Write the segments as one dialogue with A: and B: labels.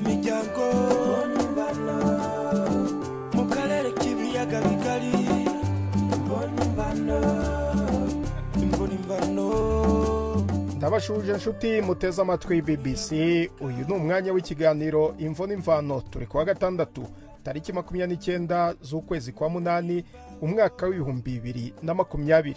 A: Gahuzamiryango mu karere k'ibiyaga bigari. Imvo n'imvano.
B: Ndabashuje nshuti muteze amatwi BBC. Uyu ni umwanya w'ikiganiro Imvo n'Imvano. Turi kuwa gatandatu, tariki 29 z'ukwezi kwa munani, umwaka w'2020.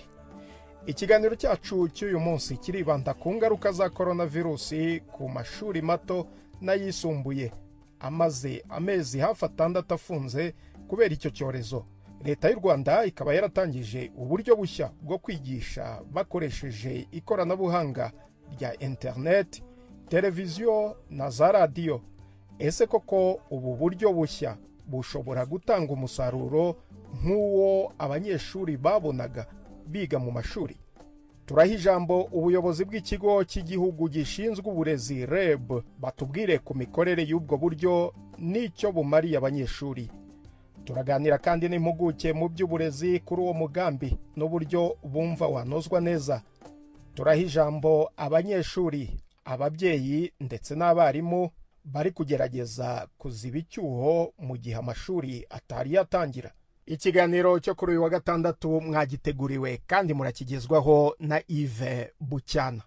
B: Ikiganiro cyacu cy'uyu munsi kiribanda ku ngaruka za coronavirusi ku mashuri mato n'ayisumbuye amaze amezi hafi 6 afunze kubera icyo cyorezo. Leta y'u Rwanda ikaba yaratangije uburyo bushya bwo kwigisha bakoresheje ikoranabuhanga rya internet, televiziyo na za radiyo. Ese koko ubu buryo bushya bushobora gutanga umusaruro nk'uwo abanyeshuri babonaga biga mu mashuri? Turaha ijambo ubuyobozi bw'ikigo cy'igihugu gishinzwe uburezi REB, batubwire ku mikorere y'ubwo buryo n'icyo bumariye abanyeshuri. Turaganira kandi n'impuguke mu by'uburezi kuri uwo mugambi n'uburyo bumva wanozwa neza. Turaha ijambo abanyeshuri, ababyeyi ndetse n'abarimu bari kugerageza kuziba icyuho mu gihe amashuri atari yatangira. Ikiganiro cyo kuri uyu wa gatandatu mwagiteguriwe kandi murakigezwaho na Yves Bucyana.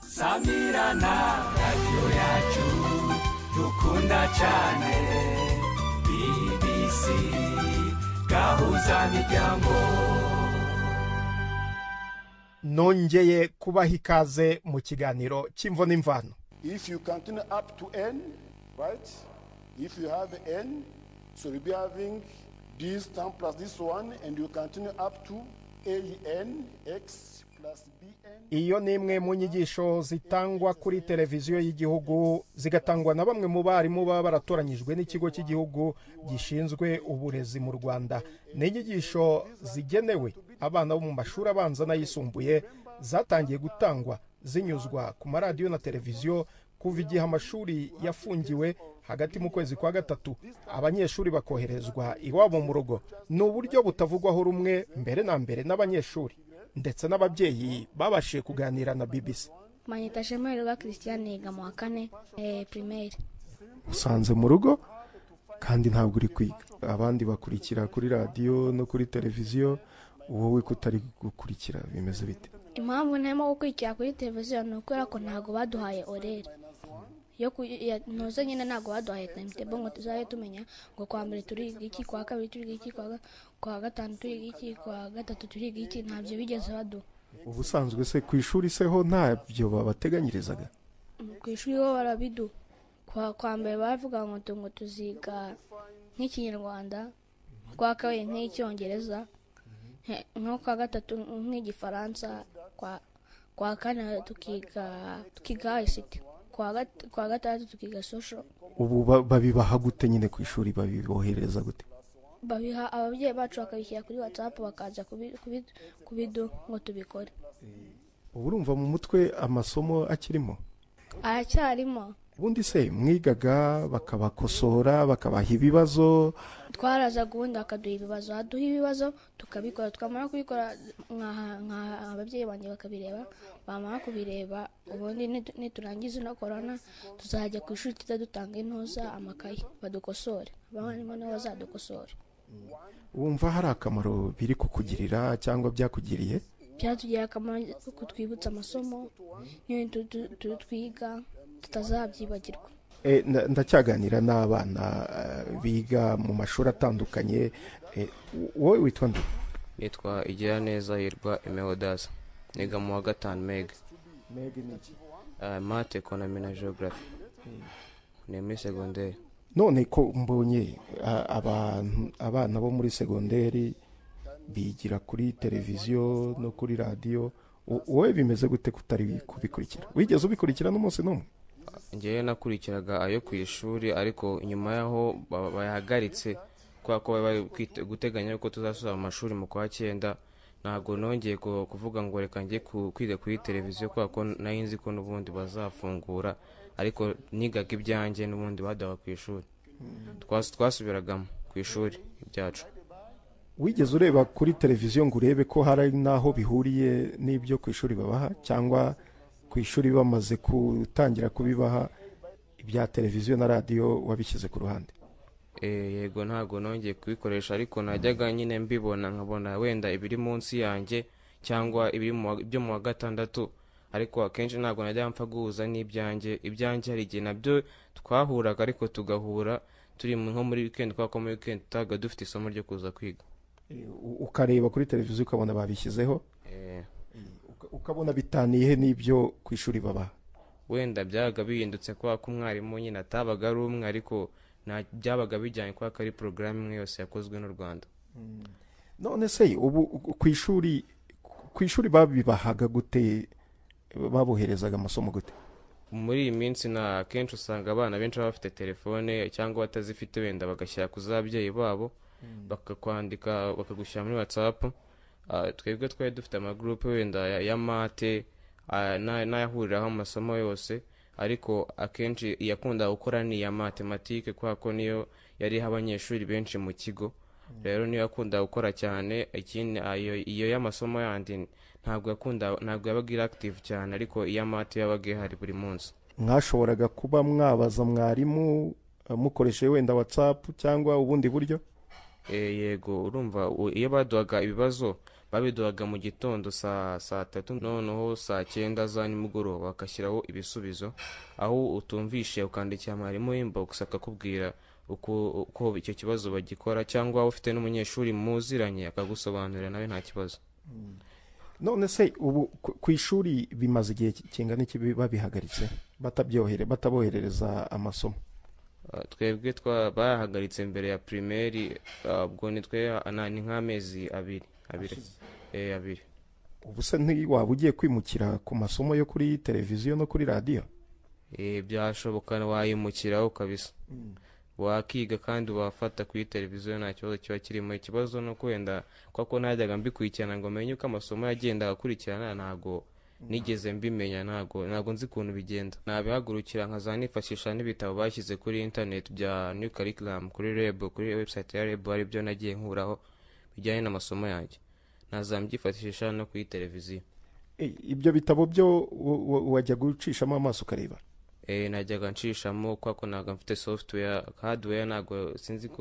A: Samirana radiyo yacu dukunda cyane, BBC Gahuzamiryango.
B: Nongeye kubaha ikaze mu kiganiro cy'Imvo n'Imvano.
C: If you continue up to n, right? If you have n, so you'll be having this term plus this one, and you continue up to a n x plus b n.
B: Iyo ni imwe mu nyigisho zitangwa kuri televiziyo y'igihugu, zigatangwa na bamwe mu barimu baba baratoranyijwe n'ikigo cy'igihugu gishinzwe uburezi mu Rwanda. Ni inyigisho zigenewe abana bo mu mashuri abanza n'ayisumbuye, zatangiye gutangwa zinyuzwa ku maradiyo na televiziyo kuva igihe amashuri yafungiwe hagati mu kwezi kwa gatatu, abanyeshuri bakoherezwa iwabo mu rugo. Ni uburyo butavugwaho rumwe mbere na mbere n'abanyeshuri ndetse n'ababyeyi babashije kuganira na BBC.
D: Manyita Shemererwa Christian, niga mu wa kane primaire.
B: Usanze mu rugo kandi ntabwo uri kwiga, abandi bakurikira kuri radiyo no kuri televiziyo, wowe kutari gukurikira bimeze bite?
D: Impamvu ntarimo gukurikira kuri televiziyo ni ukubera ko ntabwo baduhaye horaire yo ntuze nyine, ntabwo baduhaye timetable ngo tuzabe tumenya ngo kwa mbere turiga iki, kwa kabiri turiga iki, kwa gatanu turiga iki, kwa gatatu turiga iki. Ntabyo bigeze baduha.
B: Ubusanzwe se ku ishuri se ho ntabyo babateganyirizaga?
D: Ku ishuri ho barabiduha. Kwa mbere baravuga ngo tuziga nk'Ikinyarwanda, kwa kabiri nk'Icyongereza, nko kwa gatatu nk'Igifaransa, kwa kane tukiga ICT, kwa gatandatu tukiga social.
B: Ubu babibaha gute nyine ku ishuri, babiboherereza gute?
D: Babiha ababyeyi bacu bakabishyira kuri WhatsApp, bakaza kubiduha ngo tubikore.
B: Ubu urumva mu mutwe amasomo akirimo?
D: Aracyarimo.
B: Ubundi se mwigaga bakabakosora, bakabaha ibibazo?
D: Twarazaga ubundi bakaduha ibibazo, baduha ibibazo tukabikora, twamara kubikora nka ababyeyi banjye bakabireba, bamara kubireba ubundi niturangiza ino corona tuzajya ku ishuri tujya dutanga intuza amakayi badukosore, abarimu nibo bazadukosora.
B: Wumva hari akamaro biri kukugirira cyangwa byakugiriye?
D: Byatugiriye akamaro kutwibutsa amasomo n'ibintu twiga tutazabyibagirwa.
B: Ndacyaganira n'abana biga mu mashuri atandukanye. Wowe witwa nde?
E: Nitwa Igiraneza Hirwa Emeodas, niga mu wa gatanu MEG.
B: MEG ni iki?
E: Math, economy na geography, ni muri segonderi.
B: None ko mbonye abana bo muri segonderi bigira kuri televiziyo no kuri radiyo, wowe bimeze gute kutari kubikurikira? Wigeze ubikurikira n'umunsi n'umwe?
E: Njyewe nakurikiraga ayo ku ishuri, ariko nyuma y'aho bayahagaritse kubera ko bari guteganya yuko tuzasubira mu mashuri mu kwa cyenda, ntabwo nongeye kuvuga ngo reka njye kwiga kuri televiziyo, kubera ko nari nzi ko n'ubundi bazafungura, ariko nigaga ibyanjye n'ubundi baduhaga ku ishuri. Twasubiragamo ku ishuri ibyacu.
B: Wigeze ureba kuri televiziyo ngo urebe ko hari n'aho bihuriye n'ibyo ku ishuri babaha, cyangwa ku ishuri bamaze gutangira kubibaha? Ibya televiziyo na radiyo wabishyize ku ruhande?
E: Yego, ntabwo nongeye kubikoresha, ariko najyaga nyine mbibona, nkabona wenda ibiri munsi yanjye cyangwa ibiri byo mu wa gatandatu, ariko akenshi ntabwo najyaga mpfa guhuza n'ibyanjye. Ibyanjye hari igihe nabyo twahuraga, ariko tugahura turi nko muri weekend, kubera ko muri weekend tutabaga dufite isomo ryo kuza kwiga.
B: Ukareba kuri televiziyo ukabona babishyizeho, ukabona bitaniye n'ibyo ku ishuri babaha.
E: Wenda byabaga bihindutse kubera ko umwarimu nyine atabaga ari umwe, ariko byabaga bijyanye kubera ko ari porogaramu imwe yose yakozwe n'u Rwanda.
B: None se ubu ku ishuri babibahaga gute? Baboherezaga amasomo gute?
E: Muri iyi minsi na akenshi usanga abana benshi baba bafite telefone cyangwa batazifite, wenda bagashyira ku z'ababyeyi babo, bakakwandika bakagushyira muri WhatsApp. Twebwe twari dufite amagurupe wenda ya mate n'ayahuriraho amasomo yose, ariko akenshi iyakunda gukora ni iya matematike, kubera ko niyo yariho abanyeshuri benshi mu kigo, rero niyo yakunda gukora cyane. Ikindi iyo y'amasomo yandi ntabwo yabaga iri active cyane, ariko iya mate yabaga ihari buri munsi.
B: Mwashoboraga kuba mwabaza mwarimu mukoresheje wenda WhatsApp cyangwa ubundi buryo?
E: Yego, urumva iyo baduhaga ibibazo babiduhaga mu gitondo saa 3, noneho saa 9 za nimugoroba bagashyiraho ibisubizo, aho utumvishe ukandikira mwarimu inbox akakubwira uko icyo kibazo bagikora, cyangwa ufite n'umunyeshuri muziranye akagusobanurira nawe nta kibazo.
B: None se ubu ku ishuri bimaze igihe kingana iki babihagaritse, bataboherereza amasomo?
E: Twebwe bahagaritse mbere ya primaire, ubwo nitwe ni nk'amezi abiri.
B: Ubu se ntiwaba ugiye kwimukira ku masomo yo kuri televiziyo no kuri radiyo?
E: Byashoboka, wayimukiraho kabisa, wakiga kandi wafata kuri televiziyo, nta kibazo kiba kirimo. Ikibazo ni uko wenda kuko ntajyaga mbikurikirana ngo menye uko amasomo yagendaga akurikirana, ntabwo nigeze mbimenya, ntabwo nzi ukuntu bigenda. Nabihagurukira nkazanifashisha n'ibitabo bashyize kuri internet bya new curriculum kuri REB, kuri website ya REB, ari byo nagiye nkuraho bijyanye n'amasomo yanjye, ntazambyifashisha no kuri televiziyo.
B: Ibyo bitabo byo wajya gucishamo amaso ukareba?
E: Najyaga nshishamo kuko ntabwo mfite software, hardware ntabwo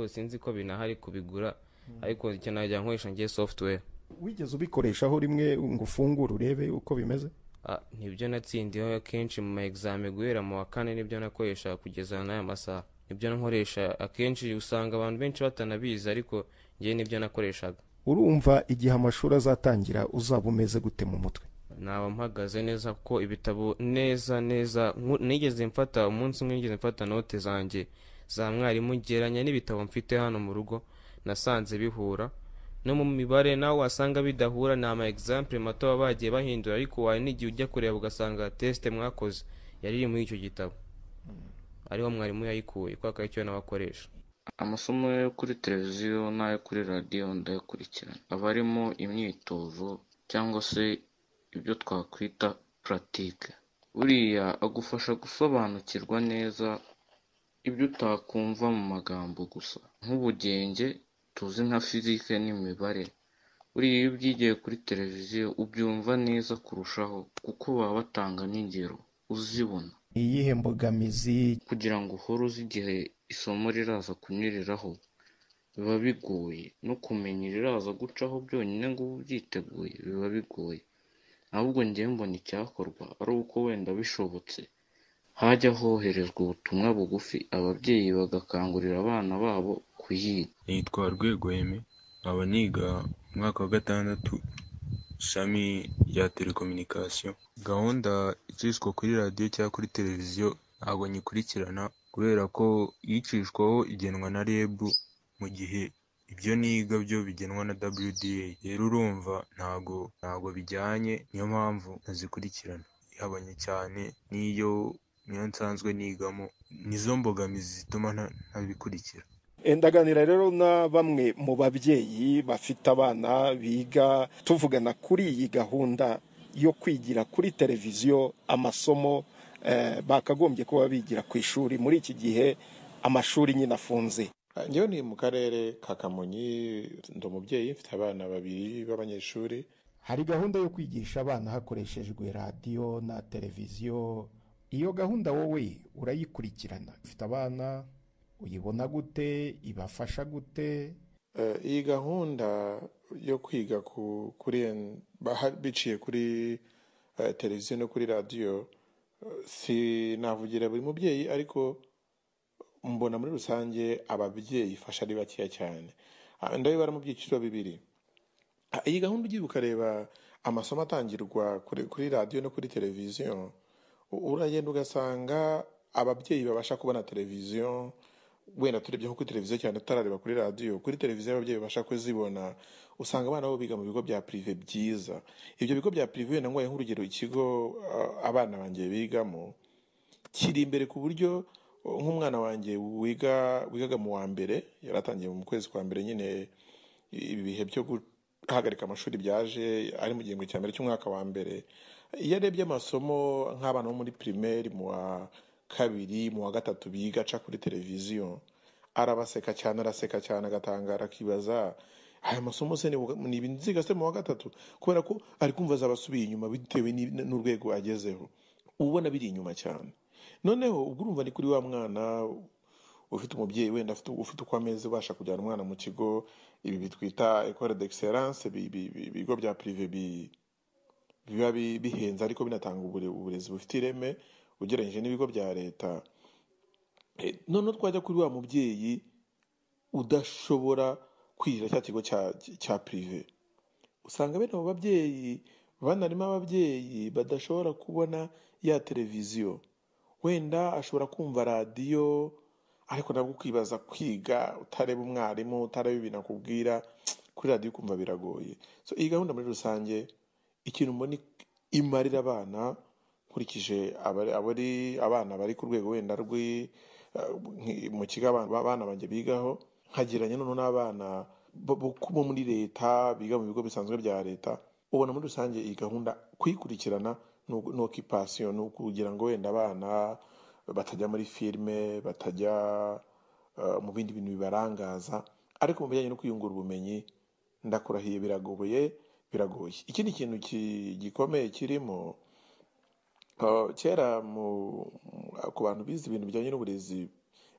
E: sinzi ko binahari kubigura, ariko icyo najya nkoresha ngiye software.
B: Wigeze ubikoreshaho rimwe ngo ufungure urebe uko bimeze?
E: Nibyo natsindiyeho akenshi mu ma examen guhera mu wa 4, nibyo nakoresha kugeza n'aya masaha, nibyo nkoresha akenshi. Usanga abantu benshi batanabizi, ariko ngiye nibyo nakoreshaga.
B: Urumva igihe amashuri azatangira uzaba umeze gute mu mutwe?
E: Naba mpagaze neza, kuko ibitabo neza neza nigeze mfata umunsi umwe, nigeze mfata note zanjye za mwarimu ngeranya n'ibitabo mfite hano mu rugo, nasanze bihura. No mu mibare nawe wasanga bidahura, ni ama example mato baba bagiye bahindura, ariko wari n'igihe ujya kureba ugasanga test mwakoze yari iri muri icyo gitabo, ariho mwarimu yayikuye kubera ko aricyo nawe akoresha.
F: Amasomo yo kuri televiziyo n'ayo kuri radiyo ndayakurikirana, aba arimo imyitozo cyangwa se ibyo twakwita puratike. Buriya agufasha gusobanukirwa neza ibyo utakumva mu magambo gusa, nk'ubugenge tuzi nka fizike n'imibare. Buriya iyo ubyigiye kuri televiziyo ubyumva neza kurushaho, kuko baba batanga n'ingero uzibona.
B: Iyihe mbogamizi?
F: Kugira ngo uhore uzi igihe isomo riraza kunyuriraho biba bigoye, no kumenya iriraza gucaho byonyine ngo ube ubyiteguye biba bigoye. Ahubwo njyewe mbona icyakorwa ari uko wenda bishobotse hajya hoherezwa ubutumwa bugufi, ababyeyi bagakangurira abana babo kuyiga.
G: Nitwa Rwego Aime, nkaba niga umwaka wa 6 ishami rya telekominikasiyo. Gahunda icishwa kuri radiyo cyangwa kuri televiziyo ntabwo nyikurikirana, kubera ko iyicishwaho igenwa na REB, mu gihe ibyo niga byo bigenwa na WDA. Rero urumva ntabwo bijyanye, niyo mpamvu ntazikurikirana. Ihabanye cyane n'iyo niyo nsanzwe nigamo, nizo mbogamizi zituma ntabikurikira.
B: Ndaganira rero na bamwe mu babyeyi bafite abana biga, tuvugana kuri iyi gahunda yo kwigira kuri televiziyo amasomo bakagombye kuba bigira ku ishuri muri iki gihe amashuri nyine afunze.
H: Njyewe ni mu karere ka Kamonyi, ndi umubyeyi mfite abana babiri b'abanyeshuri.
B: Hari gahunda yo kwigisha abana hakoreshejwe radiyo na televiziyo Iyo gahunda wowe urayikurikirana, ufite abana, uyibona gute, ibafasha gute?
H: Iyi gahunda yo kwiga kuri biciye kuri televiziyo no kuri radiyo, sinavugira buri mubyeyi, ariko mbona muri rusange ababyeyi ifasha ari bakeya cyane. Ndabibara mu byiciro bibiri. Iyi gahunda ugiye ukareba amasomo atangirwa kuri radiyo no kuri televiziyo, uragenda ugasanga ababyeyi babasha kubona televiziyo, wenda turebye nko kuri televiziyo cyane tutarareba kuri radiyo, kuri televiziyo ababyeyi babasha kuzibona, usanga abana bo biga mu bigo bya prive byiza. Ibyo bigo bya prive, wenda nguhaye nk'urugero, ikigo abana banjye bigamo kiri imbere, ku buryo nk'umwana wanjye wigaga mu wa mbere, yaratangiye mu kwezi kwa mbere nyine ibi bihe byo guhagarika amashuri byaje, ari mu gihembwe cya mbere cy'umwaka wa mbere, iyo arebye amasomo nk'abana bo muri primaire mu wa kabiri, mu wa gatatu biga aca kuri televiziyo, arabaseka cyane, araseka cyane, agatangara, akibaza aya masomo se ni ibinziga se mu wa gatatu, kubera ko ari kumva azaba asubiye inyuma bitewe n'urwego agezeho, ubona biri inyuma cyane. Noneho ubwo urumva ni kuri wa mwana ufite umubyeyi wenda ufite uko ameze, ubasha kujyana umwana mu kigo ibi bitwita école d'excellence, ibigo bya prive biba bihenze ariko binatanga uburezi bufite ireme ugereranyije n'ibigo bya leta. Noneho twajya kuri wa mubyeyi udashobora kwirira cya kigo cya prive, usanga bene abo babyeyi banarimo ababyeyi badashobora kubona ya televiziyo, wenda ashobora kumva radiyo, ariko nabwo ukibaza kwiga utareba umwarimu, utareba ibintu akubwira kuri radiyo, ukumva biragoye. So iyi gahunda muri rusange, ikintu mbona imarira abana, nkurikije abari abana bari ku rwego wenda rwi mu kigo abana banjye bigaho, nkagereranya noneho n'abana bo muri leta biga mu bigo bisanzwe bya leta, ubona muri rusange iyi gahunda kuyikurikirana ni occupation, ni ukugira ngo wenda abana batajya muri filime, batajya mu bindi bintu bibarangaza, ariko mu bijyanye no kwiyungura ubumenyi, ndakurahiye biragoye, biragoye. Ikindi kintu gikomeye kirimo, kera ku bantu bize ibintu bijyanye n'uburezi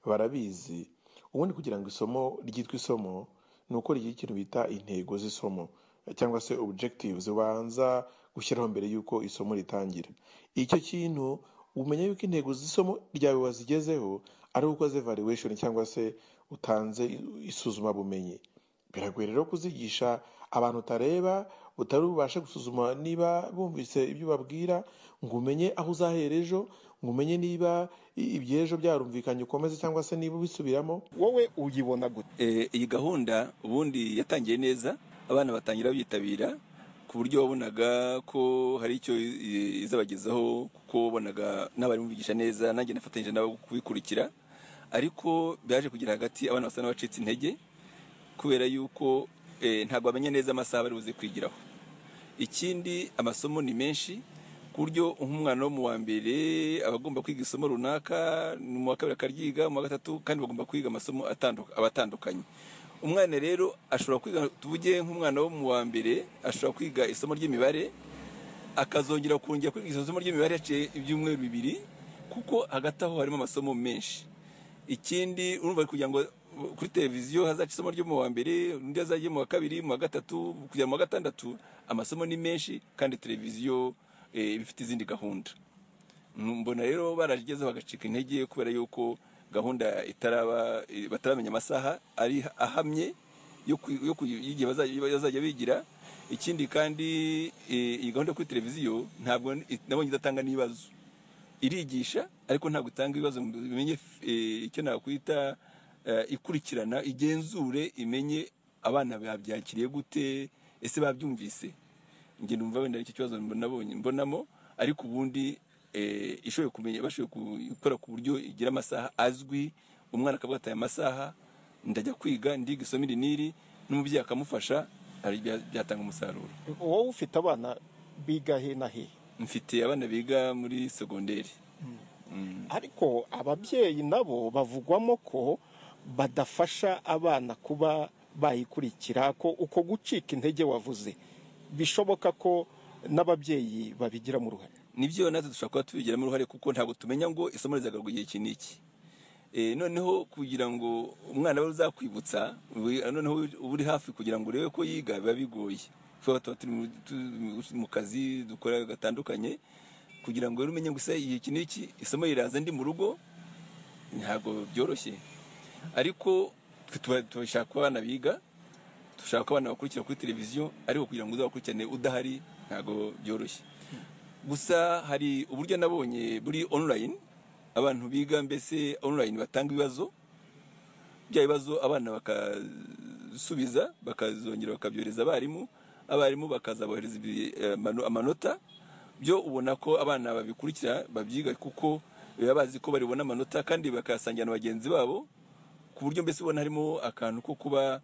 H: barabizi, ubundi kugira ngo isomo ryitwe isomo ni uko rigira ikintu bita intego z'isomo cyangwa se objectives ubanza gushyiraho mbere y'uko isomo ritangira. Icyo kintu umenya yuko intego z'isomo ryawe wazigezeho ari uko ukoze evaluation cyangwa se utanze isuzumabumenyi. Biragoye rero kuzigisha abantu utareba, utari bubashe gusuzuma niba bumvise ibyo ubabwira, ngo umenye aho uzahera ejo, ngo umenye niba iby'ejo byarumvikanye ukomeze cyangwa se niba ubisubiramo.
B: Wowe uyibona gute?
I: Iyi gahunda ubundi yatangiye neza, abana batangira bitabira, ku buryo wabonaga ko hari icyo izabagezaho, kuko wabonaga n'abarimu bigisha neza, nanjye nafatanyije nabo kubikurikira. Ariko byaje kugera hagati abana basa n'abacitse intege, kubera yuko ntabwo bamenya neza amasaha bari buze kwigiraho. Ikindi, amasomo ni menshi, ku buryo nk'umwana wo mu wa mbere aba agomba kwiga isomo runaka, mu wa kabiri akaryiga, mu wa gatatu, kandi bagomba kwiga amasomo aba atandukanye. Umwana rero ashobora kwiga, tuvuge nk'umwana wo mu wa mbere ashobora kwiga isomo ry'imibare, akazongera kongera kwiga isomo ry'imibare yaciye ibyumweru 2, kuko hagati aho harimo amasomo menshi. Ikindi, urumva kugira ngo kuri televiziyo hazaca isomo ryo mu wa mbere, undi azajye mu wa kabiri, mu wa gatatu, kugera mu wa gatandatu, amasomo ni menshi kandi televiziyo iba ifite izindi gahunda. Mbona rero baragezeho bagacika intege kubera yuko gahunda itaraba, bataramenya amasaha ari ahamye y'igihe bazajya bigira. Ikindi kandi, iyi gahunda kuri televiziyo ntabwo nabonye idatanga n'ibibazo, irigisha ariko ntabwo itanga ibibazo ngo bimenye icyo nakwita ikurikirana, igenzure, imenye abana babyakiriye gute, ese babyumvise. Njye numva wenda aricyo kibazo nabonye mbonamo, ariko ubundi ishoboye kumenya, bashoboye gukora ku buryo igira amasaha azwi, umwana akavuga ati aya masaha ndajya kwiga, ndiga isomo iri n'iri, n'umubyeyi akamufasha, byatanga umusaruro.
B: Wowe ufite abana biga he na he?
I: Mfite abana biga muri segonderi.
B: Ariko ababyeyi nabo bavugwamo ko badafasha abana kuba bayikurikira, ko uko gucika intege wavuze bishoboka ko n'ababyeyi babigiramo uruhare.
I: Nibyo, natwe dushobora kuba tubigiramo uruhare, kuko ntabwo tumenya ngo isomo rizagaruka igihe iki n'iki. Noneho kugira ngo umwana we uzakwibutsa, noneho uba uri hafi kugira ngo urebe ko yiga, biba bigoye. Tuba turi mu kazi dukora gatandukanye, kugira ngo rero umenye ngo ese igihe iki n'iki isomo riraza ndi mu rugo, ntabwo byoroshye. Ariko twe tuba tubashaka ko abana biga, dushaka ko abana bakurikira kuri televiziyo, ariko kugira ngo uzabakurikirane udahari ntabwo byoroshye. Gusa hari uburyo nabonye buri online, abantu biga mbese online, batanga ibibazo, bya bibazo abana bakasubiza, bakazongera bakabyohereza abarimu, abarimu bakazabohereza amanota. Byo ubona ko abana babikurikira, babyiga, kuko baba bazi ko baribona amanota kandi bakayasangira na bagenzi babo, ku buryo mbese ubona harimo akantu ko kuba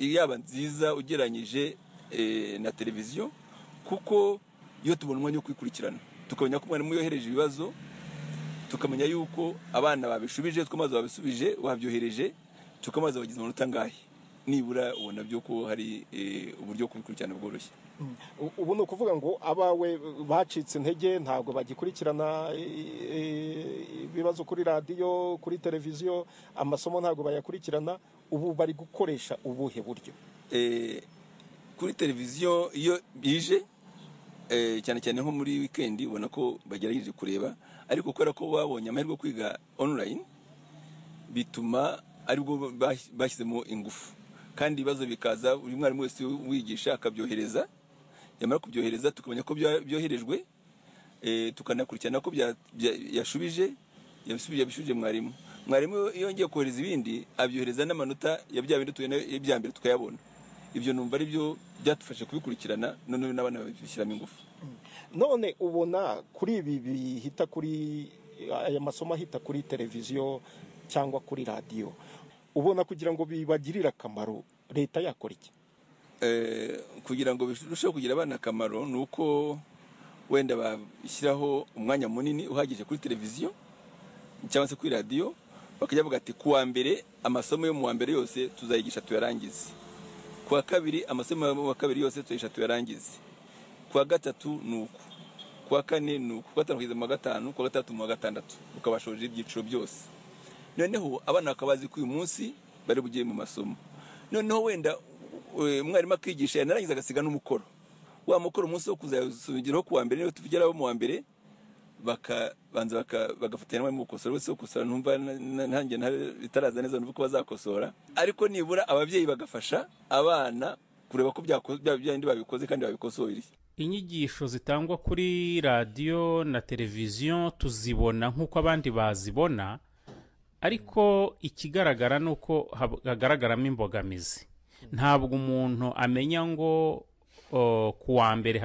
I: yaba nziza ugereranyije na televiziyo, kuko iyo tubona umwanya wo kwikurikirana, tukamenya ko umwarimu yohereje ibibazo, tukamenya yuko abana babishubije, twamaze babisubije, babyohereje, tukamaze bagize amanota angahe nibura, ubona byo ko hari uburyo kubikurikirana bworoshye.
B: Ubu ni ukuvuga ngo abawe bacitse intege, ntabwo bagikurikirana ibibazo kuri radiyo, kuri televiziyo, amasomo ntabwo bayakurikirana. Ubu bari gukoresha ubuhe buryo?
I: Kuri televiziyo iyo bije, cyane cyane nko muri wikendi, ubona ko bagerageje kureba, ariko kubera ko babonye amahirwe yo kwiga online, bituma aribwo bashyizemo ingufu, kandi ibibazo bikaza, buri mwarimu wese wigisha akabyohereza, yamara kubyohereza tukamenya ko byoherejwe, tukanakurikirana ko yashubije, yabisubije mwarimu. Mwarimu iyo yongeye kohereza ibindi, abyohereza n'amanota ya bya bindi tubona ibya mbere, tukayabona. Ibyo numva ari byo byadufasha kubikurikirana, noneho n'abana babishyiramo ingufu.
B: None ubona kuri ibi bihita kuri aya masomo ahita kuri televiziyo cyangwa kuri radiyo, ubona kugira ngo bibagirire akamaro leta yakora iki?
I: Kugira ngo birusheho kugira abana akamaro, ni uko wenda bashyiraho umwanya munini uhagije kuri televiziyo cyangwa se kuri radiyo, bakajya bavuga ati ku wa mbere amasomo yo mu wa mbere yose tuzayigisha tuyarangize, ku wa kabiri amasomo yo mu wa kabiri yose tuzayigisha tuyarangize, ku wa gatatu ni uku, ku wa kane ni uku, ku wa gatanu kugeza mu wa gatanu, ku wa gatandatu mu wa gatandatu, ukabashoje ibyiciro byose. Noneho abana bakaba bazi ko uyu munsi bari bugiye mu masomo. Noneho wenda umwarimu akigisha, yanarangiza agasiga n'umukoro. Wa mukoro, umunsi wo kuzasubigiraho ku wa mbere, niyo tugeraho mu wa mbere, bakabanza bagafatanya n'umwarimu gukosora. Wese gukosora ntumva nanjye bitaraza neza, numva ko bazakosora, ariko nibura ababyeyi bagafasha abana kureba ko bya bindi babikoze kandi babikosoye.
J: Inyigisho zitangwa kuri radiyo na televiziyo tuzibona nk'uko abandi bazibona, ariko ikigaragara ni uko hagaragaramo imbogamizi. Ntabwo umuntu amenya ngo ku wa mbere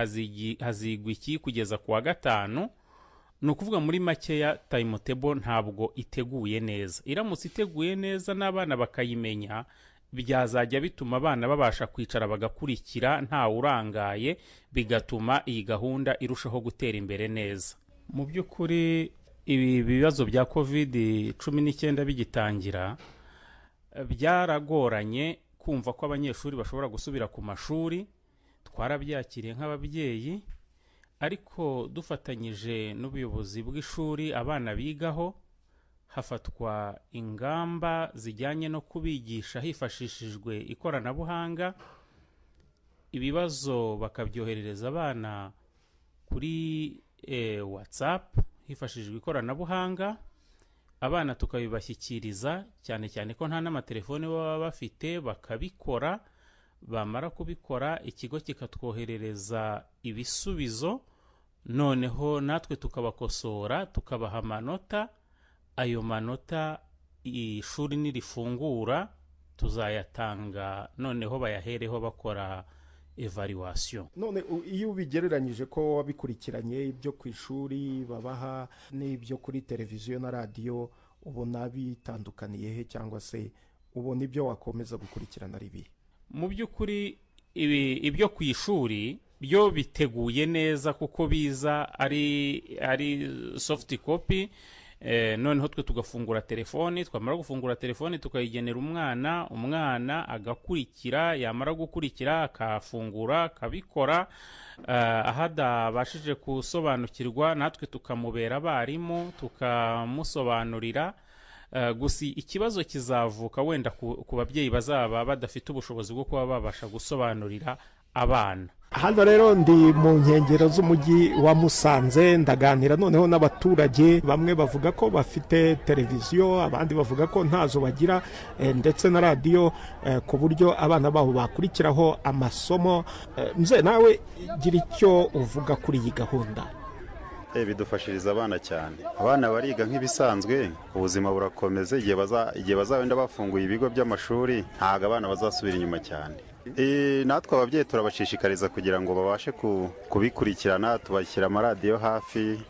J: hazigwa iki kugeza ku wa gatanu. Ni ukuvuga muri makeya, timetable ntabwo iteguye neza. Iramutse iteguye neza n'abana bakayimenya, byazajya bituma abana babasha kwicara bagakurikira ntawe urangaye, bigatuma iyi gahunda irushaho gutera imbere neza. Mu by'ukuri ibi bibazo bya COVID-19 bigitangira, byaragoranye kumva ko abanyeshuri bashobora gusubira ku mashuri. Twarabyakiriye nk'ababyeyi, ariko dufatanyije n'ubuyobozi bw'ishuri abana bigaho, hafatwa ingamba zijyanye no kubigisha hifashishijwe ikoranabuhanga. Ibibazo bakabyoherereza abana kuri WhatsApp hifashishijwe ikoranabuhanga, abana tukabibashyikiriza, cyane cyane ko nta n'amatelefone baba bafite, bakabikora. Bamara kubikora, ikigo kikatwoherereza ibisubizo, noneho natwe tukabakosora, tukabaha amanota. Ayo manota ishuri nirifungura tuzayatanga, noneho bayahereho bakora evaluation.
B: None iyo ubigereranyije, ko wabikurikiranye, ibyo ku ishuri babaha n'ibyo kuri televiziyo na radiyo, ubona bitandukaniye he, cyangwa se ubona ibyo wakomeza gukurikirana ari ibihe?
J: Mu by'ukuri ibyo ku ishuri byo biteguye neza, kuko biza ari soft copy. Noneho twe tugafungura telefoni, twamara gufungura telefoni tukayigenera umwana, umwana agakurikira, yamara gukurikira akafungura akabikora. Aho adabashije gusobanukirwa natwe tukamubera abarimu tukamusobanurira. Gusa ikibazo kizavuka wenda ku babyeyi bazaba badafite ubushobozi bwo kuba babasha gusobanurira abana.
B: Hano rero ndi mu nkengero z'umujyi wa Musanze, ndaganira noneho n'abaturage. Bamwe bavuga ko bafite televiziyo, abandi bavuga ko ntazo bagira, ndetse na radiyo, ku buryo abana babo bakurikiraho amasomo. Mzee, nawe gira icyo uvuga kuri iyi gahunda.
K: Bidufashiriza abana cyane. Abana bariga nk'ibisanzwe, ubuzima burakomeza. Igihe bazabenda bafunguye ibigo by'amashuri, ntabwo abana bazasubira inyuma cyane. Natwe ababyeyi turabashishikariza kugira ngo babashe kubikurikirana, tubashyira amaradiyo hafi,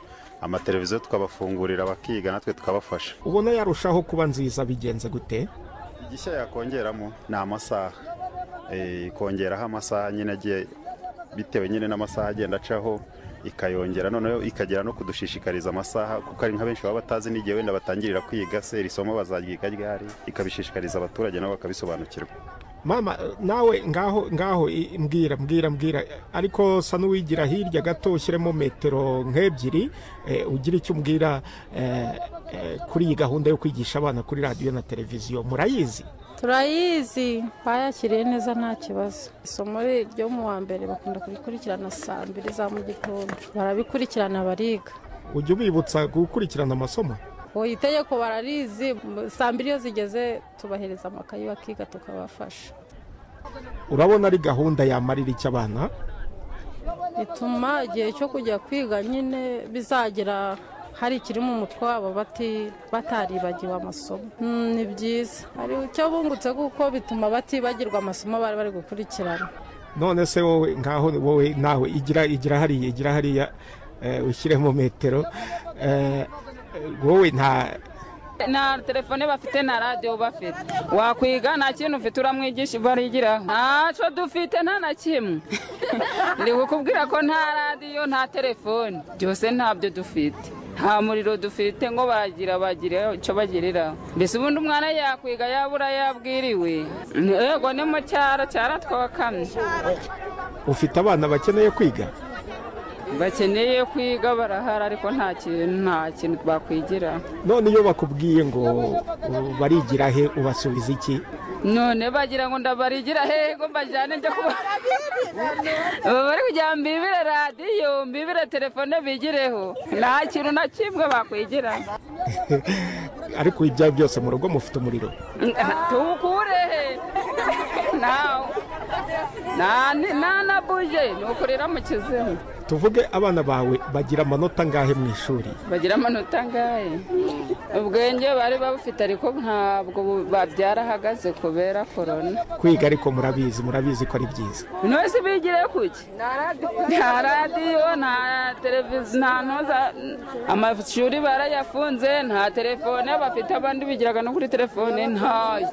K: amateleviziyo tukabafungurira bakiga, natwe tukabafasha.
B: Ubona yarushaho kuba nziza bigenze gute?
K: Igishya yakongeramo ni amasaha, ikongeraho amasaha nyine agiye bitewe nyine n'amasaha agenda acaho, ikayongera noneho ikagera no kudushishikariza amasaha, kuko ari nka benshi baba batazi n'igihe wenda batangirira kwiga, se iri somo bazaryiga ryari, ikabishishikariza abaturage nabo bakabisobanukirwa.
B: Mama, nawe ngaho mbwira, ariko sa n'uwigira hirya gato ushyiremo metero nk'ebyiri, ugira icyo umbwira kuri iyi gahunda yo kwigisha abana kuri radiyo na televiziyo. Murayizi?
L: Turayizi, bayakiriye neza nta kibazo. Isomo ryo mu wa mbere bakunda kurikurikirana saa 2 za mu gitondo, barabikurikirana bariga.
B: Ujya ubibutsa gukurikirana amasomo?
L: Itegeko bararizi, saa 2 iyo zigeze tubahereza amakayi bakiga tukabafasha.
B: Urabona ari gahunda yamarira icyo abana?
L: Bituma igihe cyo kujya kwiga nyine bizagera hari ikiri mu mutwe wabo bataribagiwe amasomo. Ni byiza, hari icyo bungutse kuko bituma batibagirwa amasomo bari bari gukurikirana.
B: None se wowe ngaho, wowe nawe igira hariya ushyiremo metero. Wowe nta
M: telefone bafite, na radiyo bafite, wakwiga nta kintu ufite uramwigisha barigiraho. Ntacyo dufite, nta na kimwe. Ndi kukubwira ko nta radiyo, nta telefone, byose ntabyo dufite, nta muriro dufite ngo bagira icyo bagiriraho. Mbese ubundi umwana yakwiga yabura yabwiriwe? Yego, ni mu cyaro cyaratwakamye.
B: Ufite abana bakeneye kwiga?
M: Bakeneye kwiga barahari, ariko nta kintu bakwigira.
B: None iyo bakubwiye ngo barigira he, ubasubiza iki?
M: None bagira ngo ndabarigira he, ngo mbajyane njya kuba bari kujya mbibire radiyo, mbibire telefone bigireho, nta kintu na kimwe bakwigira.
B: Ariko ibya byose mu rugo mufite umuriro?
M: Tuwukure he? Nta na buje, ni ukurira mu kizimu.
B: Tuvuge abana bawe bagira amanota angahe mu ishuri?
M: Bagira amanota angahe? Ubwenge bari babufite, ariko ntabwo babyarahagaze kubera korona.
B: Kwiga ariko murabizi ko ari byiza.
M: None se bigire kuki? Nta radiyo, nta televiziyo, nta ntoza, amashuri barayafunze, nta telefone bafite, abandi bigiraga no kuri telefone ntayo.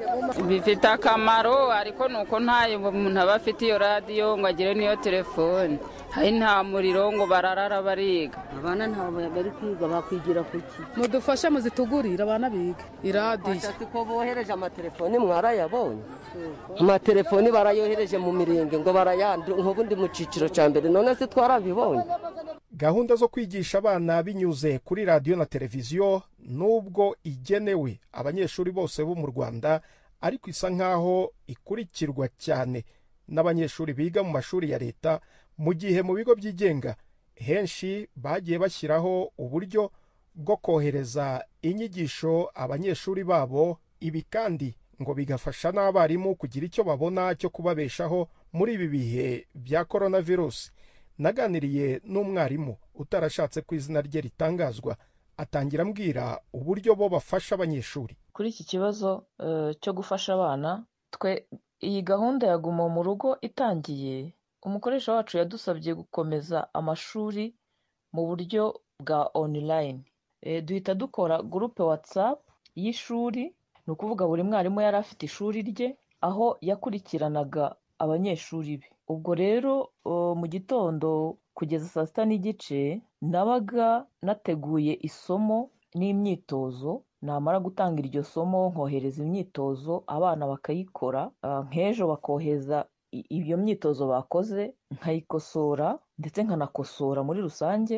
M: Bifite akamaro, ariko nuko ntayo umuntu aba afite iyo radiyo ngo agire n'iyo telefone. Hari nta muriro ngo bararara bariga.
N: Abana ntabwo bari kwiga, bakwigira kuki?
O: Mudufashe muzitugurira abana biga iradiyo.
N: Bashatse ko bohereje amatelefoni, mwarayabonye? Amatelefoni barayohereje mu mirenge ngo barayandi, nk'ubundi mu cyiciro cya mbere, none se twarabibonye?
B: Gahunda zo kwigisha abana binyuze kuri radiyo na televiziyo, nubwo igenewe abanyeshuri bose bo mu Rwanda, ariko isa nkaho ikurikirwa cyane n'abanyeshuri biga mu mashuri ya leta, mu gihe mu bigo byigenga henshi bagiye bashyiraho uburyo bwo kohereza inyigisho abanyeshuri babo. Ibi kandi ngo bigafasha n'abarimu kugira icyo babona cyo kubabeshaho muri ibi bihe bya coronavirus. Naganiriye n'umwarimu utarashatse ko izina rye ritangazwa, atangira ambwira uburyo bo bafasha abanyeshuri.
P: Kuri iki kibazo cyo gufasha abana, twe iyi gahunda ya Guma mu rugo itangiye, umukoresha wacu yadusabye gukomeza amashuri mu buryo bwa online. Duhita dukora gurupe WhatsApp y'ishuri, ni ukuvuga buri mwarimu yari afite ishuri rye aho yakurikiranaga abanyeshuri be. Ubwo rero mu gitondo kugeza saa 6:30 nabaga nateguye isomo n'imyitozo. Namara gutanga iryo somo nkohereza imyitozo, abana bakayikora. Nk'ejo bakohereza iyo myitozo bakoze, nkayikosora ndetse nkanakosora muri rusange,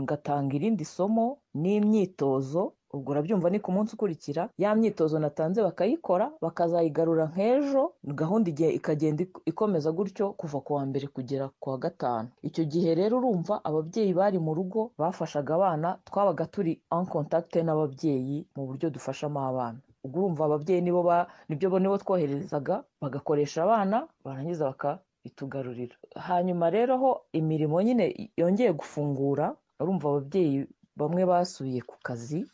P: ngatanga irindi somo n'imyitozo. Ubwo urabyumva ni ku munsi ukurikira, ya myitozo natanze bakayikora, bakazayigarura nk'ejo. Gahunda igihe ikagenda ikomeza gutyo kuva ku wa mbere kugera ku wa gatanu. Icyo gihe rero urumva ababyeyi bari mu rugo bafashaga abana, twabaga turi en contact n'ababyeyi mu buryo dufashamo abana. Ubwo urumva ababyeyi nibo twoherezaga, bagakoresha abana, barangiza bakabitugarurira. Hanyuma rero aho imirimo nyine yongeye gufungura, urumva ababyeyi bamwe basubiye ku kazi.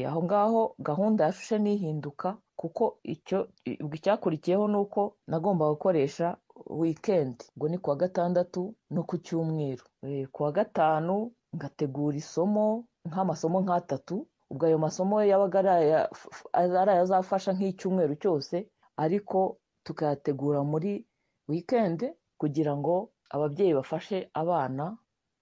P: Aho ngaho gahunda yashushe n'ihinduka, kuko icyo icyakurikiyeho ni uko nagomba gukoresha weekend, ngo ni kuwa gatandatu no ku cyumweru. Kuwa gatanu ngategura isomo nk'amasomo nk'atatu. Ubwo ayo masomo yabaga ari ayazafasha nk'icyumweru cyose, ariko tukayategura muri weekend kugira ngo ababyeyi bafashe abana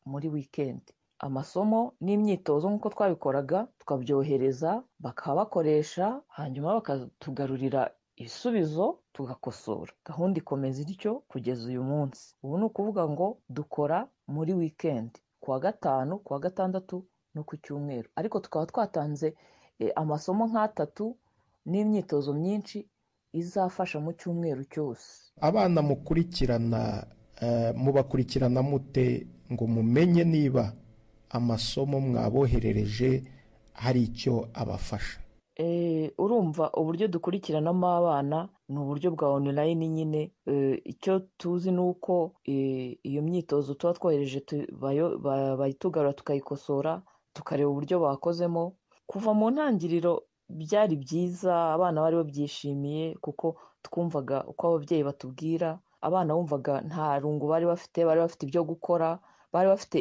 P: muri weekend. Amasomo n'imyitozo nk'uko twabikoraga tukabyohereza, bakabakoresha, hanyuma bakatugarurira ibisubizo tugakosora. Gahunda ikomeza ityo kugeza uyu munsi. Ubu ni ukuvuga ngo dukora muri weekend, kuwa gatanu, kuwa gatandatu no ku cyumweru, ariko tukaba twatanze amasomo nk'atatu n'imyitozo myinshi izafasha mu cyumweru cyose.
B: Abana mukurikirana, mubakurikirana mute ngo mumenye niba amasomo mwaboherereje hari icyo abafasha?
P: Urumva uburyo dukurikiranamo abana ni uburyo bwa online nyine. Icyo tuzi ni uko iyo myitozo tuba twohereje bayitugarura, tukayikosora, tukareba uburyo bakozemo. Kuva mu ntangiriro byari byiza, abana bari babyishimiye, kuko twumvaga uko ababyeyi batubwira. Abana bumvaga nta rungu bari bafite, bari bafite ibyo gukora, bari bafite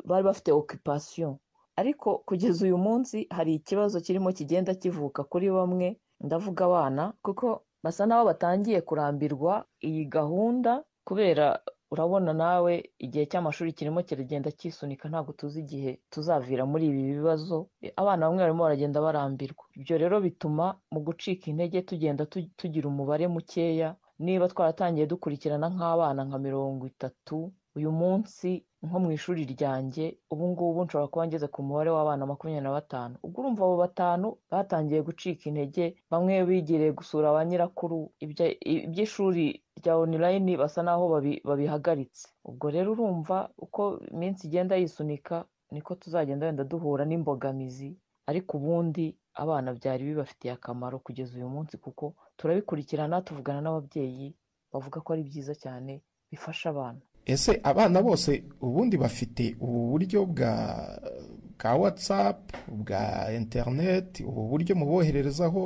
P: bari bafite occupation. Ariko kugeza uyu munsi hari ikibazo kirimo kigenda kivuka kuri bamwe, ndavuga abana, kuko basa n'aho batangiye kurambirwa iyi gahunda, kubera urabona nawe igihe cy'amashuri kirimo kiragenda cyisunika, ntabwo tuzi igihe tuzavira muri ibi bibazo. Abana bamwe barimo baragenda barambirwa. Ibyo rero bituma mu gucika intege tugenda tugira umubare mukeya. Niba twaratangiye dukurikirana nk'abana nka 30, uyu munsi nko mu ishuri ryanjye ubu ngubu nshobora kuba ngeze ku mubare w'abana 25. Ubwo urumva abo 5 batangiye gucika intege, bamwe bigiriye gusura ba nyirakuru, iby'ishuri rya online basa naho babihagaritse. Ubwo rero urumva uko iminsi igenda yisunika niko tuzagenda wenda duhura n'imbogamizi, ariko ubundi abana byari bibafitiye akamaro kugeza uyu munsi, kuko turabikurikirana, tuvugana n'ababyeyi bavuga ko ari byiza cyane, bifasha abana.
B: Ese abana bose ubundi bafite ubu buryo bwa WhatsApp, bwa internet, ubu buryo mubohererezaho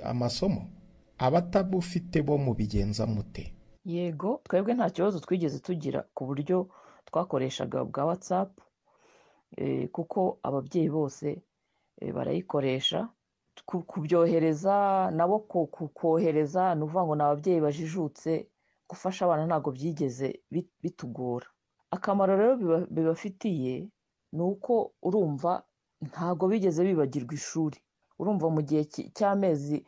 B: amasomo? Abatabufite bo mubigenza mute?
P: Yego, twebwe nta kibazo twigeze tugira ku buryo twakoreshaga bwa WhatsApp, kuko ababyeyi bose barayikoresha. Kubyohereza nabo kohereza, ni ukuvuga ngo ni ababyeyi bajijutse, gufasha abana ntabwo byigeze bitugora. Akamaro rero bibafitiye ni uko urumva ntabwo bigeze bibagirwa ishuri. Urumva mu gihe cy'amezi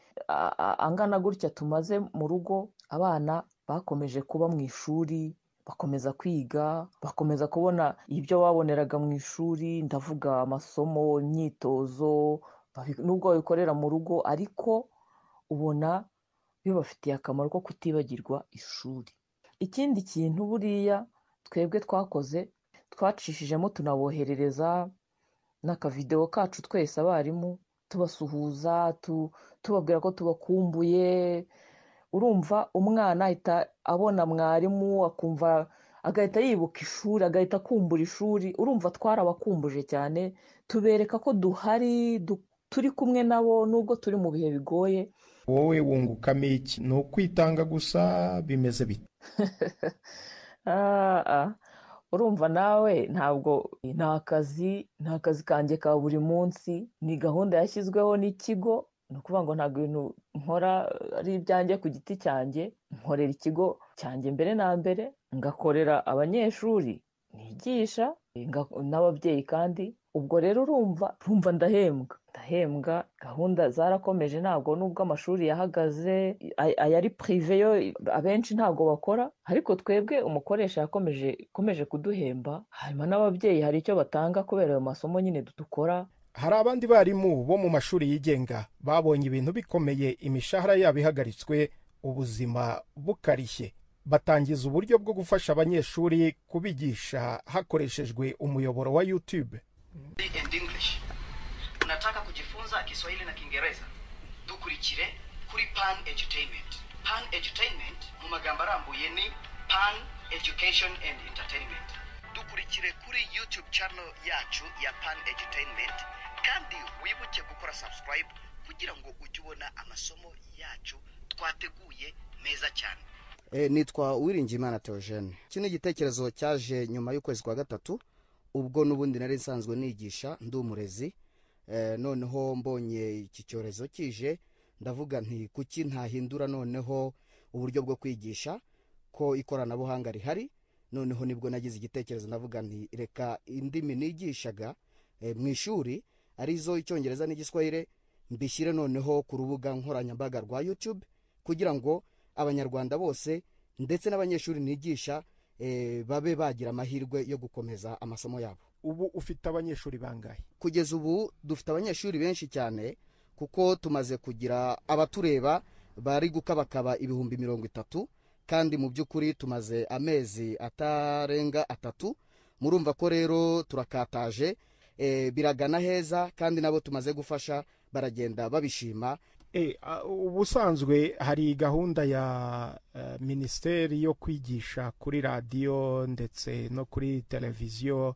P: angana gutya tumaze mu rugo, abana bakomeje kuba mu ishuri, bakomeza kwiga, bakomeza kubona ibyo baboneraga mu ishuri, ndavuga amasomo, imyitozo, nubwo babikorera mu rugo, ariko ubona bibafitiye akamaro ko kutibagirwa ishuri. Ikindi kintu buriya twebwe twakoze, twacishijemo tunaboherereza n'akavideo kacu twese abarimu, tubasuhuza, tubabwira ko tubakumbuye. Urumva umwana ahita abona mwarimu, akumva agahita yibuka ishuri, agahita akumbura ishuri. Urumva twarabakumbuje cyane, tubereka ko duhari, turi kumwe nabo nubwo turi mu bihe bigoye.
B: Wowe wungukamo iki? Ni ukwitanga gusa bimeze bite?
P: Urumva nawe ntabwo nta kazi kanjye ka buri munsi, ni gahunda yashyizweho n'ikigo. Ni ukuvuga ngo ntabwo ibintu nkora ari ibyanjye ku giti cyanjye, nkorera ikigo cyanjye mbere na mbere, ngakorera abanyeshuri nigisha n'ababyeyi kandi. Ubwo rero urumva ndahembwa. Gahunda zarakomeje, ntabwo nubwo amashuri yahagaze, ayari prive yo abenshi ntabwo bakora, ariko twebwe umukoresha yakomeje kuduhemba. Hanyuma n'ababyeyi hari icyo batanga kubera ayo masomo nyine dukora.
B: Hari abandi barimu bo mu mashuri yigenga babonye ibintu bikomeye, imishahara yabo ihagaritswe, ubuzima bukarishye, batangiza uburyo bwo gufasha abanyeshuri kubigisha hakoreshejwe umuyoboro wa YouTube.
Q: And English. Unataka kujifunza Kiswahili na Kiingereza? Dukurikire kuri Pan Edutainment. Pan Edutainment mu magambo arambuye ni Pan Education and Entertainment. Dukurikire kuri YouTube channel yacu ya Pan Edutainment, kandi wibuke gukora subscribe kugira ngo ujye ubona amasomo yacu twateguye meza cyane.
R: Nitwa Uwiringiyimana Theogene. Iki ni igitekerezo cyaje nyuma y'ukwezi kwa gatatu, ubwo n'ubundi nari nsanzwe nigisha ndi umurezi. Noneho mbonye iki cyorezo kije, ndavuga nti kuki ntahindura noneho uburyo bwo kwigisha ko ikoranabuhanga rihari. Noneho nibwo nagize igitekerezo, ndavuga nti reka indimi nigishaga mu ishuri arizo Icyongereza n'Igiswahili mbishyire noneho ku rubuga nkoranyambaga rwa YouTube, kugira ngo Abanyarwanda bose ndetse n'abanyeshuri nigisha babe bagira amahirwe yo gukomeza amasomo yabo.
B: Ubu ufite abanyeshuri bangahe?
R: Kugeza ubu dufite abanyeshuri benshi cyane, kuko tumaze kugira abatureba bari gukabakaba 30,000, kandi mu by'ukuri tumaze amezi atarenga 3. Murumva ko rero turakataje, biragana heza, kandi nabo tumaze gufasha baragenda babishima.
B: Ubusanzwe hari gahunda ya minisiteri yo kwigisha kuri radiyo ndetse no kuri televiziyo.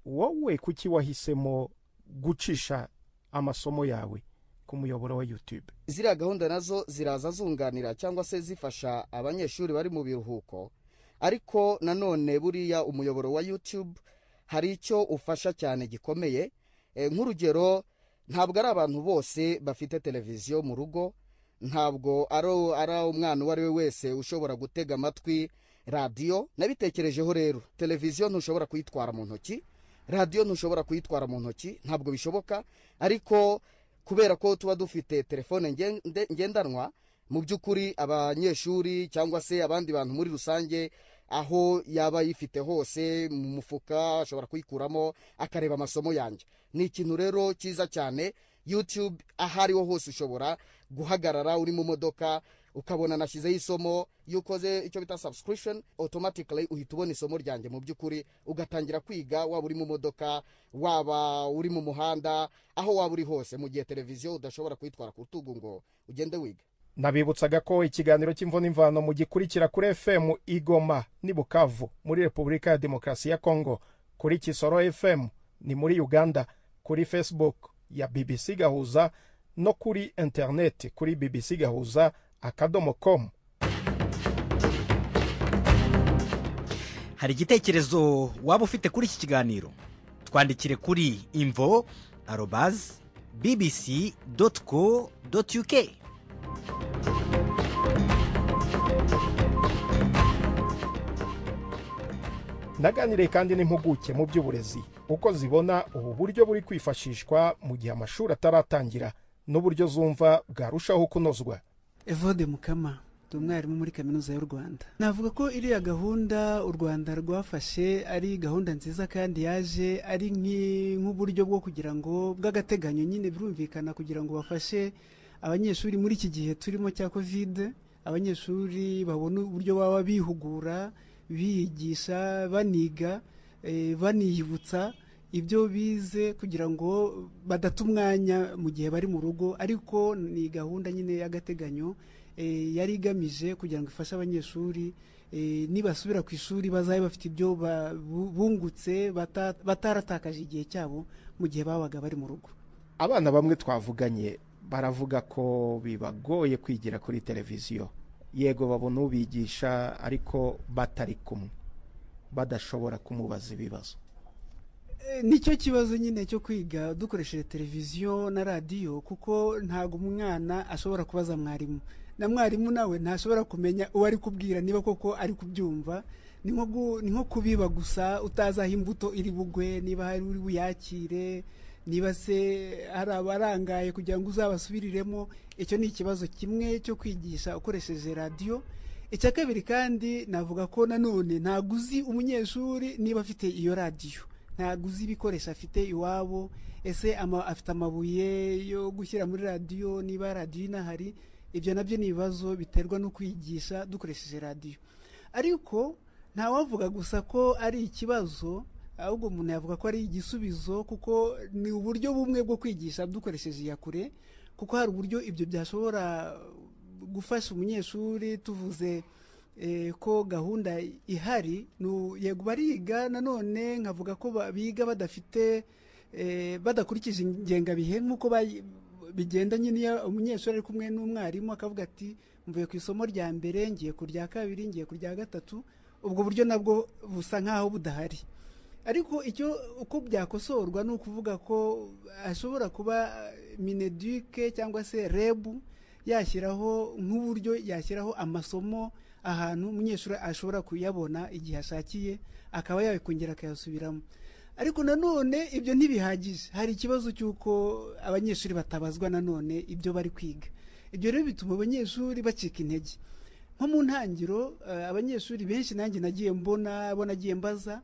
B: Wowe kuki wahisemo gucisha amasomo yawe ku muyoboro wa YouTube?
R: Ziriya gahunda nazo ziraza zunganira cyangwa se zifasha abanyeshuri bari mu biruhuko, ariko nanone buriya umuyoboro wa YouTube hari icyo ufasha cyane gikomeye. Nk'urugero, ntabwo ari abantu bose bafite televiziyo mu rugo, ntabwo ari umwana uwo ari we wese ushobora gutega amatwi radiyo. Nabitekerejeho rero, televiziyo ntushobora kuyitwara mu ntoki, radiyo ntushobora kuyitwara mu ntoki, ntabwo bishoboka. Ariko kubera ko tuba dufite telefone ngendanwa, mu by'ukuri abanyeshuri cyangwa se abandi bantu muri rusange, aho yaba yifite hose mu mufuka ashobora kuyikuramo akareba amasomo yanjye. Ni ikintu rero cyiza cyane. YouTube aho ariho hose ushobora guhagarara uri mu modoka ukabona nashyizeho isomo, iyo ukoze icyo bita subscription automatically uhita ubona isomo ryanjye mu by'ukuri, ugatangira kwiga waba uri mu modoka, waba uri mu muhanda, aho waba uri hose, mu gihe televiziyo udashobora kuyitwara ku rutugu ngo ugende wiga.
B: Nabibutsaga ko ikiganiro cy'Imvo n'Imvano mugikurikira kuri FM Igoma ni Bukavu muri Repubulika ya Demokarasi ya Kongo, kuri Kisoro FM ni muri Uganda, kuri Facebook ya BBC Gahuza no kuri internet kuri bbcgahuza.com.
S: Hari igitekerezo waba ufite kuri iki kiganiro? Twandikire kuri imvo@bbc.co.uk.
B: Naganiriye kandi n'impuguke mu by'uburezi uko zibona ubu buryo buri kwifashishwa mu gihe amashuri ataratangira n'uburyo zumva bwarushaho kunozwa.
S: Evode Mukama, ndi umwarimu muri Kaminuza y'u Rwanda. Navuga ko iriya gahunda u Rwanda rwafashe ari gahunda nziza, kandi yaje ari nk'uburyo bwo kugira ngo bw'agateganyo nyine, birumvikana, kugira ngo bafashe abanyeshuri muri iki gihe turimo cya Covid, abanyeshuri babone uburyo baba bihugura, biyigisha, baniga, baniyibutsa ibyo bize kugira ngo badata umwanya mu gihe bari mu rugo. Ariko ni gahunda nyine y'agateganyo yari igamije kugira ngo ifashe abanyeshuri nibasubira ku ishuri bazabe bafite ibyo bungutse, bataratakaje igihe cyabo mu gihe babaga bari mu rugo.
B: Abana bamwe twavuganye baravuga ko bibagoye kwigira kuri televiziyo. Yego babona ubigisha ariko batari kumwe, badashobora kumubaza ibibazo.
S: Nicyo kibazo nyine cyo kwiga dukoresheje televiziyo na radiyo, kuko ntabwo umwana ashobora kubaza mwarimu, na mwarimu nawe ntashobora kumenya uwo ari kubwira niba koko ari kubyumva. Ni nko kubiba gusa utazi aho imbuto iri bugwe, niba hari uri buyakire, niba se hari abarangaye kugira ngo uzabasubiriremo. Icyo ni ikibazo kimwe cyo kwigisha ukoresheje radiyo. Icya kabiri kandi navuga ko nanone ntabwo uzi umunyeshuri niba afite iyo radiyo, ntabwo uzi ibikoresho afite iwabo, ese afite amabuye yo gushyira muri radiyo, niba radiyo inahari. Ibyo nabyo ni ibibazo biterwa no kwigisha dukoresheje radiyo. Ariko ntawavuga gusa ko ari ikibazo, ahubwo umuntu yavuga ko ari igisubizo, kuko ni uburyo bumwe bwo kwigisha dukoresheje iyakure, kuko hari uburyo ibyo byashobora gufasha umunyeshuri. Tuvuze ko gahunda ihari, yego bariga, nanone nkavuga ko biga badafite badakurikije ingengabihe nk'uko bigenda nyine iyo umunyeshuri ari kumwe n'umwarimu akavuga ati mvuye ku isomo rya mbere ngiye ku rya kabiri ngiye ku rya gatatu. Ubwo buryo nabwo busa nk'aho budahari. Ariko icyo uko byakosorwa ni ukuvuga ko ashobora kuba Mineduc cyangwa se REB yashyiraho nk'uburyo yashyiraho amasomo ahantu umunyeshuri ashobora kuyabona igihe ashakiye, akaba yakongera akayasubiramo. Ariko nanone ibyo ntibihagije, hari ikibazo cy'uko abanyeshuri batabazwa nanone ibyo bari kwiga. Ibyo rero bituma abanyeshuri bacika intege. Nko mu ntangiro abanyeshuri benshi nanjye nagiye mbona, abo nagiye mbaza,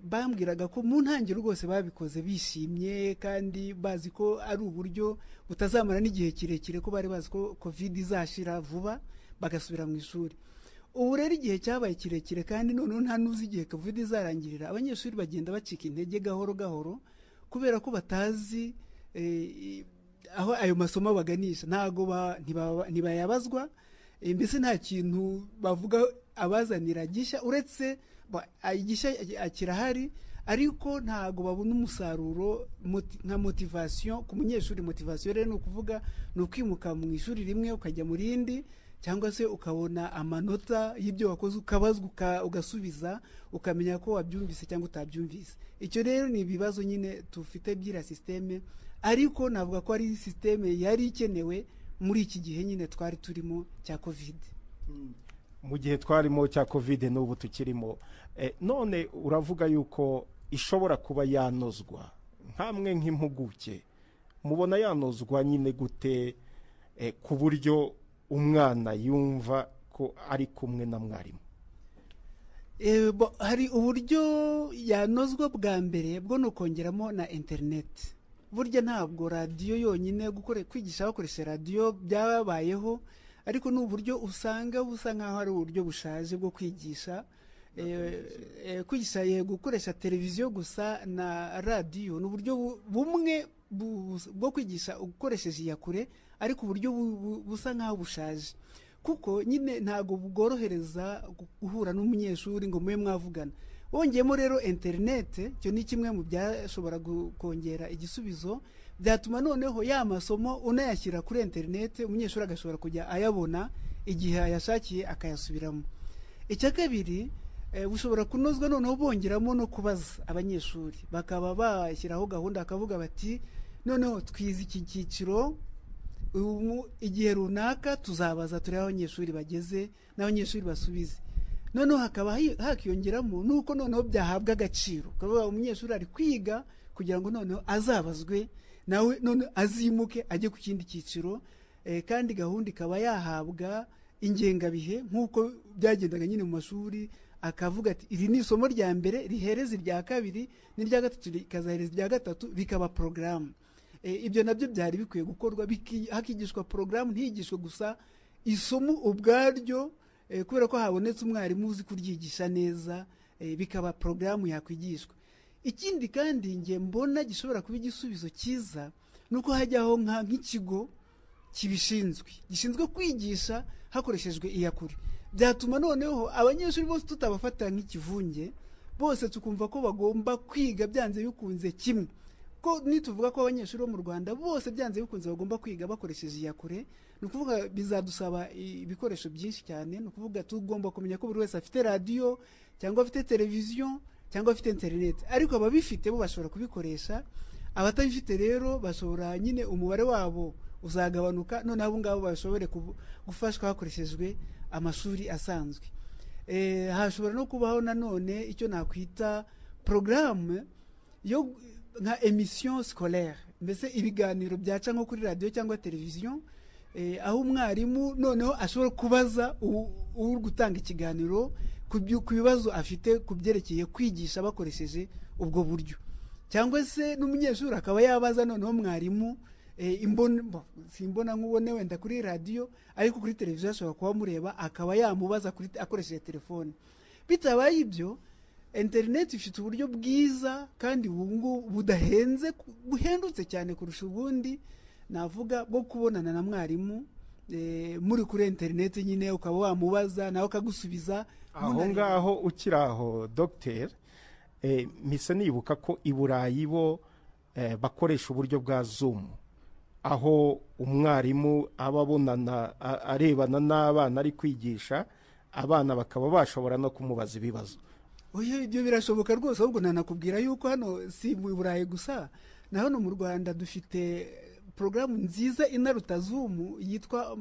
S: bambwiraga ko mu ntangiriro rwose babikoze bishimye kandi bazi ko ari uburyo butazamara n'igihe kirekire, ko bari bazi ko Covid izashira vuba bagasubira mu ishuri. Ubu rero igihe cyabaye kirekire kandi noneho nta n'uzi igihe Covid izarangirira, abanyeshuri bagenda bacika intege gahoro gahoro kubera ko batazi aho ayo masomo baganisha, ntago ntibayabazwa, mbese nta kintu bavuga abazanira gishya, uretse igishya kirahari ariko ntago babona umusaruro nka motivation ku munyeshuri. Motivation rero ni ukuvuga ni ukwimuka mu ishuri rimwe ukajya mu rindi, cyangwa se ukabona amanota y'ibyo wakoze ukabazwa ugasubiza, ukamenya ko wabyumvise cyangwa utabyumvise. Icyo rero ni ibibazo nyine tufite by'iriya système, ariko navuga ko ari système yari ikenewe muri iki gihe nyine twari turimo cya Covid.
B: Mu gihe twarimo cya Covid n'ubu tukirimo. None uravuga yuko ishobora kuba yanozwa, nkamwe nk'impuguke mubona yanozwa nyine gute ku buryo umwana yumva ko ari kumwe na mwarimu?
S: Hari uburyo yanozwa. Bwa mbere bwo ni ukongeramo na interineti. Burya ntabwo radiyo yonyine, kwigisha bakoresha radiyo byabayeho, ariko ni uburyo usanga busa nk'aho ari uburyo bushaje bwo kwigisha. Kwigisha gukoresha televiziyo gusa na radiyo ni uburyo bumwe bwo kwigisha ukoresheje iyakure, ariko uburyo busa nk'aho bushaje, kuko nyine ntabwo bworohereza guhura n'umunyeshuri ngo mube mwavugana. Wongeyemo rero interineti, icyo ni kimwe mu byashobora kongera igisubizo, byatuma noneho ya masomo unayashyira kuri interineti, umunyeshuri agashobora kujya ayabona igihe ayashakiye akayasubiramo. Icya kabiri bushobora kunozwa noneho bongeramo no kubaza abanyeshuri, bakaba bashyiraho gahunda bakavuga bati noneho twize iki cyiciro igihe runaka tuzabaza turebe abanyeshuri bageze n'abanyeshuri basubize. Noneho hakaba hakiyongeramo nuko noneho byahabwa agaciro, ukavuga umunyeshuri ari kwiga kugira ngo noneho azabazwe nawe, none azimuke ajye ku kindi cyiciro. Kandi gahunda ikaba yahabwa ingengabihe nk'uko byagendaga nyine mu mashuri, akavuga ati iri ni isomo rya mbere rihereza irya kabiri n'irya gatatu rikazahereza irya gatatu, bikaba porogaramu. Ibyo nabyo byari bikwiye gukorwa, hakigishwa porogaramu, ntihigishwe gusa isomo ubwaryo, kubera ko habonetse umwarimu uzi kuryigisha neza, bikaba porogaramu yakwigishwa. Ikindi kandi nge mbona gishobora kuba igisubizo cyiza ni uko hajyaho nk'ikigo kibishinzwe gishinzwe kwigisha hakoreshejwe iyakure. Byatuma noneho abanyeshuri bose tutabafata nk'ikivunge, bose tukumva ko bagomba kwiga byanze bikunze kimwe. Ko nituvuga ko abanyeshuri bo mu Rwanda bose byanze bikunze bagomba kwiga bakoresheje iyakure, ni ukuvuga bizadusaba ibikoresho byinshi cyane. Ni ukuvuga tugomba kumenya ko buri wese afite radiyo cyangwa afite televiziyo cyangwa afite interineti, ariko ababifite bo bashobora kubikoresha, abatabifite rero bashobora nyine umubare wabo uzagabanuka, none abo ngabo bashobore gufashwa hakoreshejwe amashuri asanzwe. Hashobora no kubaho nanone icyo nakwita porogaramu yo nka émission scolaire, mbese ibiganiro byaca nko kuri radiyo cyangwa televiziyo, aho umwarimu noneho ashobora kubaza uri gutanga ikiganiro ku bibazo afite ku byerekeye kwigisha bakoresheje ubwo buryo, cyangwa se n'umunyeshuri akaba yabaza noneho mwarimu simbona nkubone wenda kuri radiyo, ariko kuri televiziyo ashobora kuba amureba akaba yamubaza akoresheje telefone. Bitabaye ibyo, interineti ifite uburyo bwiza kandi budahenze, buhendutse cyane kurusha ubundi navuga bwo kubonana na mwarimu muri kuri interineti nyine, ukaba wamubaza nawe akagusubiza.
B: Aho ngaho ukiri aho dogiteri, mpise nibuka ko i Burayi bo bakoresha uburyo bwa Zoom, aho umwarimu aba abonana arebana n'abana ari kwigisha, abana bakaba bashobora no kumubaza ibibazo.
S: Ibyo birashoboka rwose. Ahubwo nanakubwira yuko hano si mu Burayi gusa, na hano mu Rwanda dufite porogaramu nziza inaruta Zoom yitwa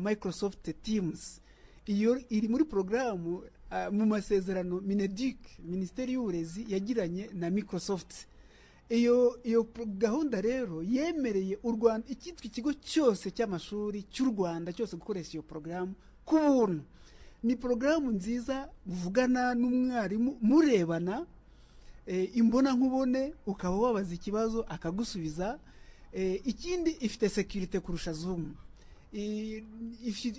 S: Microsoft Teams. Iyo iri muri porogaramu mu masezerano MINEDUC, Minisiteri y'Uburezi, yagiranye na Microsoft. Iyo gahunda rero yemereye u Rwanda, icyitwa ikigo cyose cy'amashuri cy'u Rwanda cyose, gukoresha iyo porogaramu ku buntu. Ni porogaramu nziza, muvugana n'umwarimu murebana imbona nkubone, ukaba wabaza ikibazo akagusubiza. Ikindi, ifite sécurité kurusha Zoom.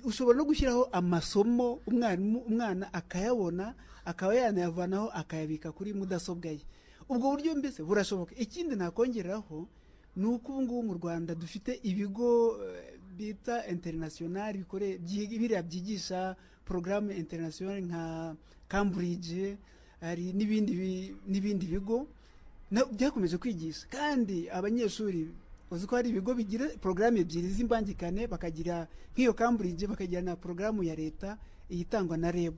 S: Ushobora no gushyiraho amasomo umwarimu, umwana akayabona, akaba yanayavanaho akayabika kuri mudasobwa ye. Ubwo buryo mbese burashoboka. Ikindi nakongeraho ni uko ubu ngubu mu Rwanda dufite ibigo bita international, biriya byigisha porogaramu international nka Cambridge, hari n'ibindi bigo byakomeje kwigisha. Kandi abanyeshuri, uzi ko hari ibigo bigira porogaramu ebyiri z'imbangikane, bakagira nk'iyo Cambridge, bakagira na porogaramu ya leta iyitangwa na REB.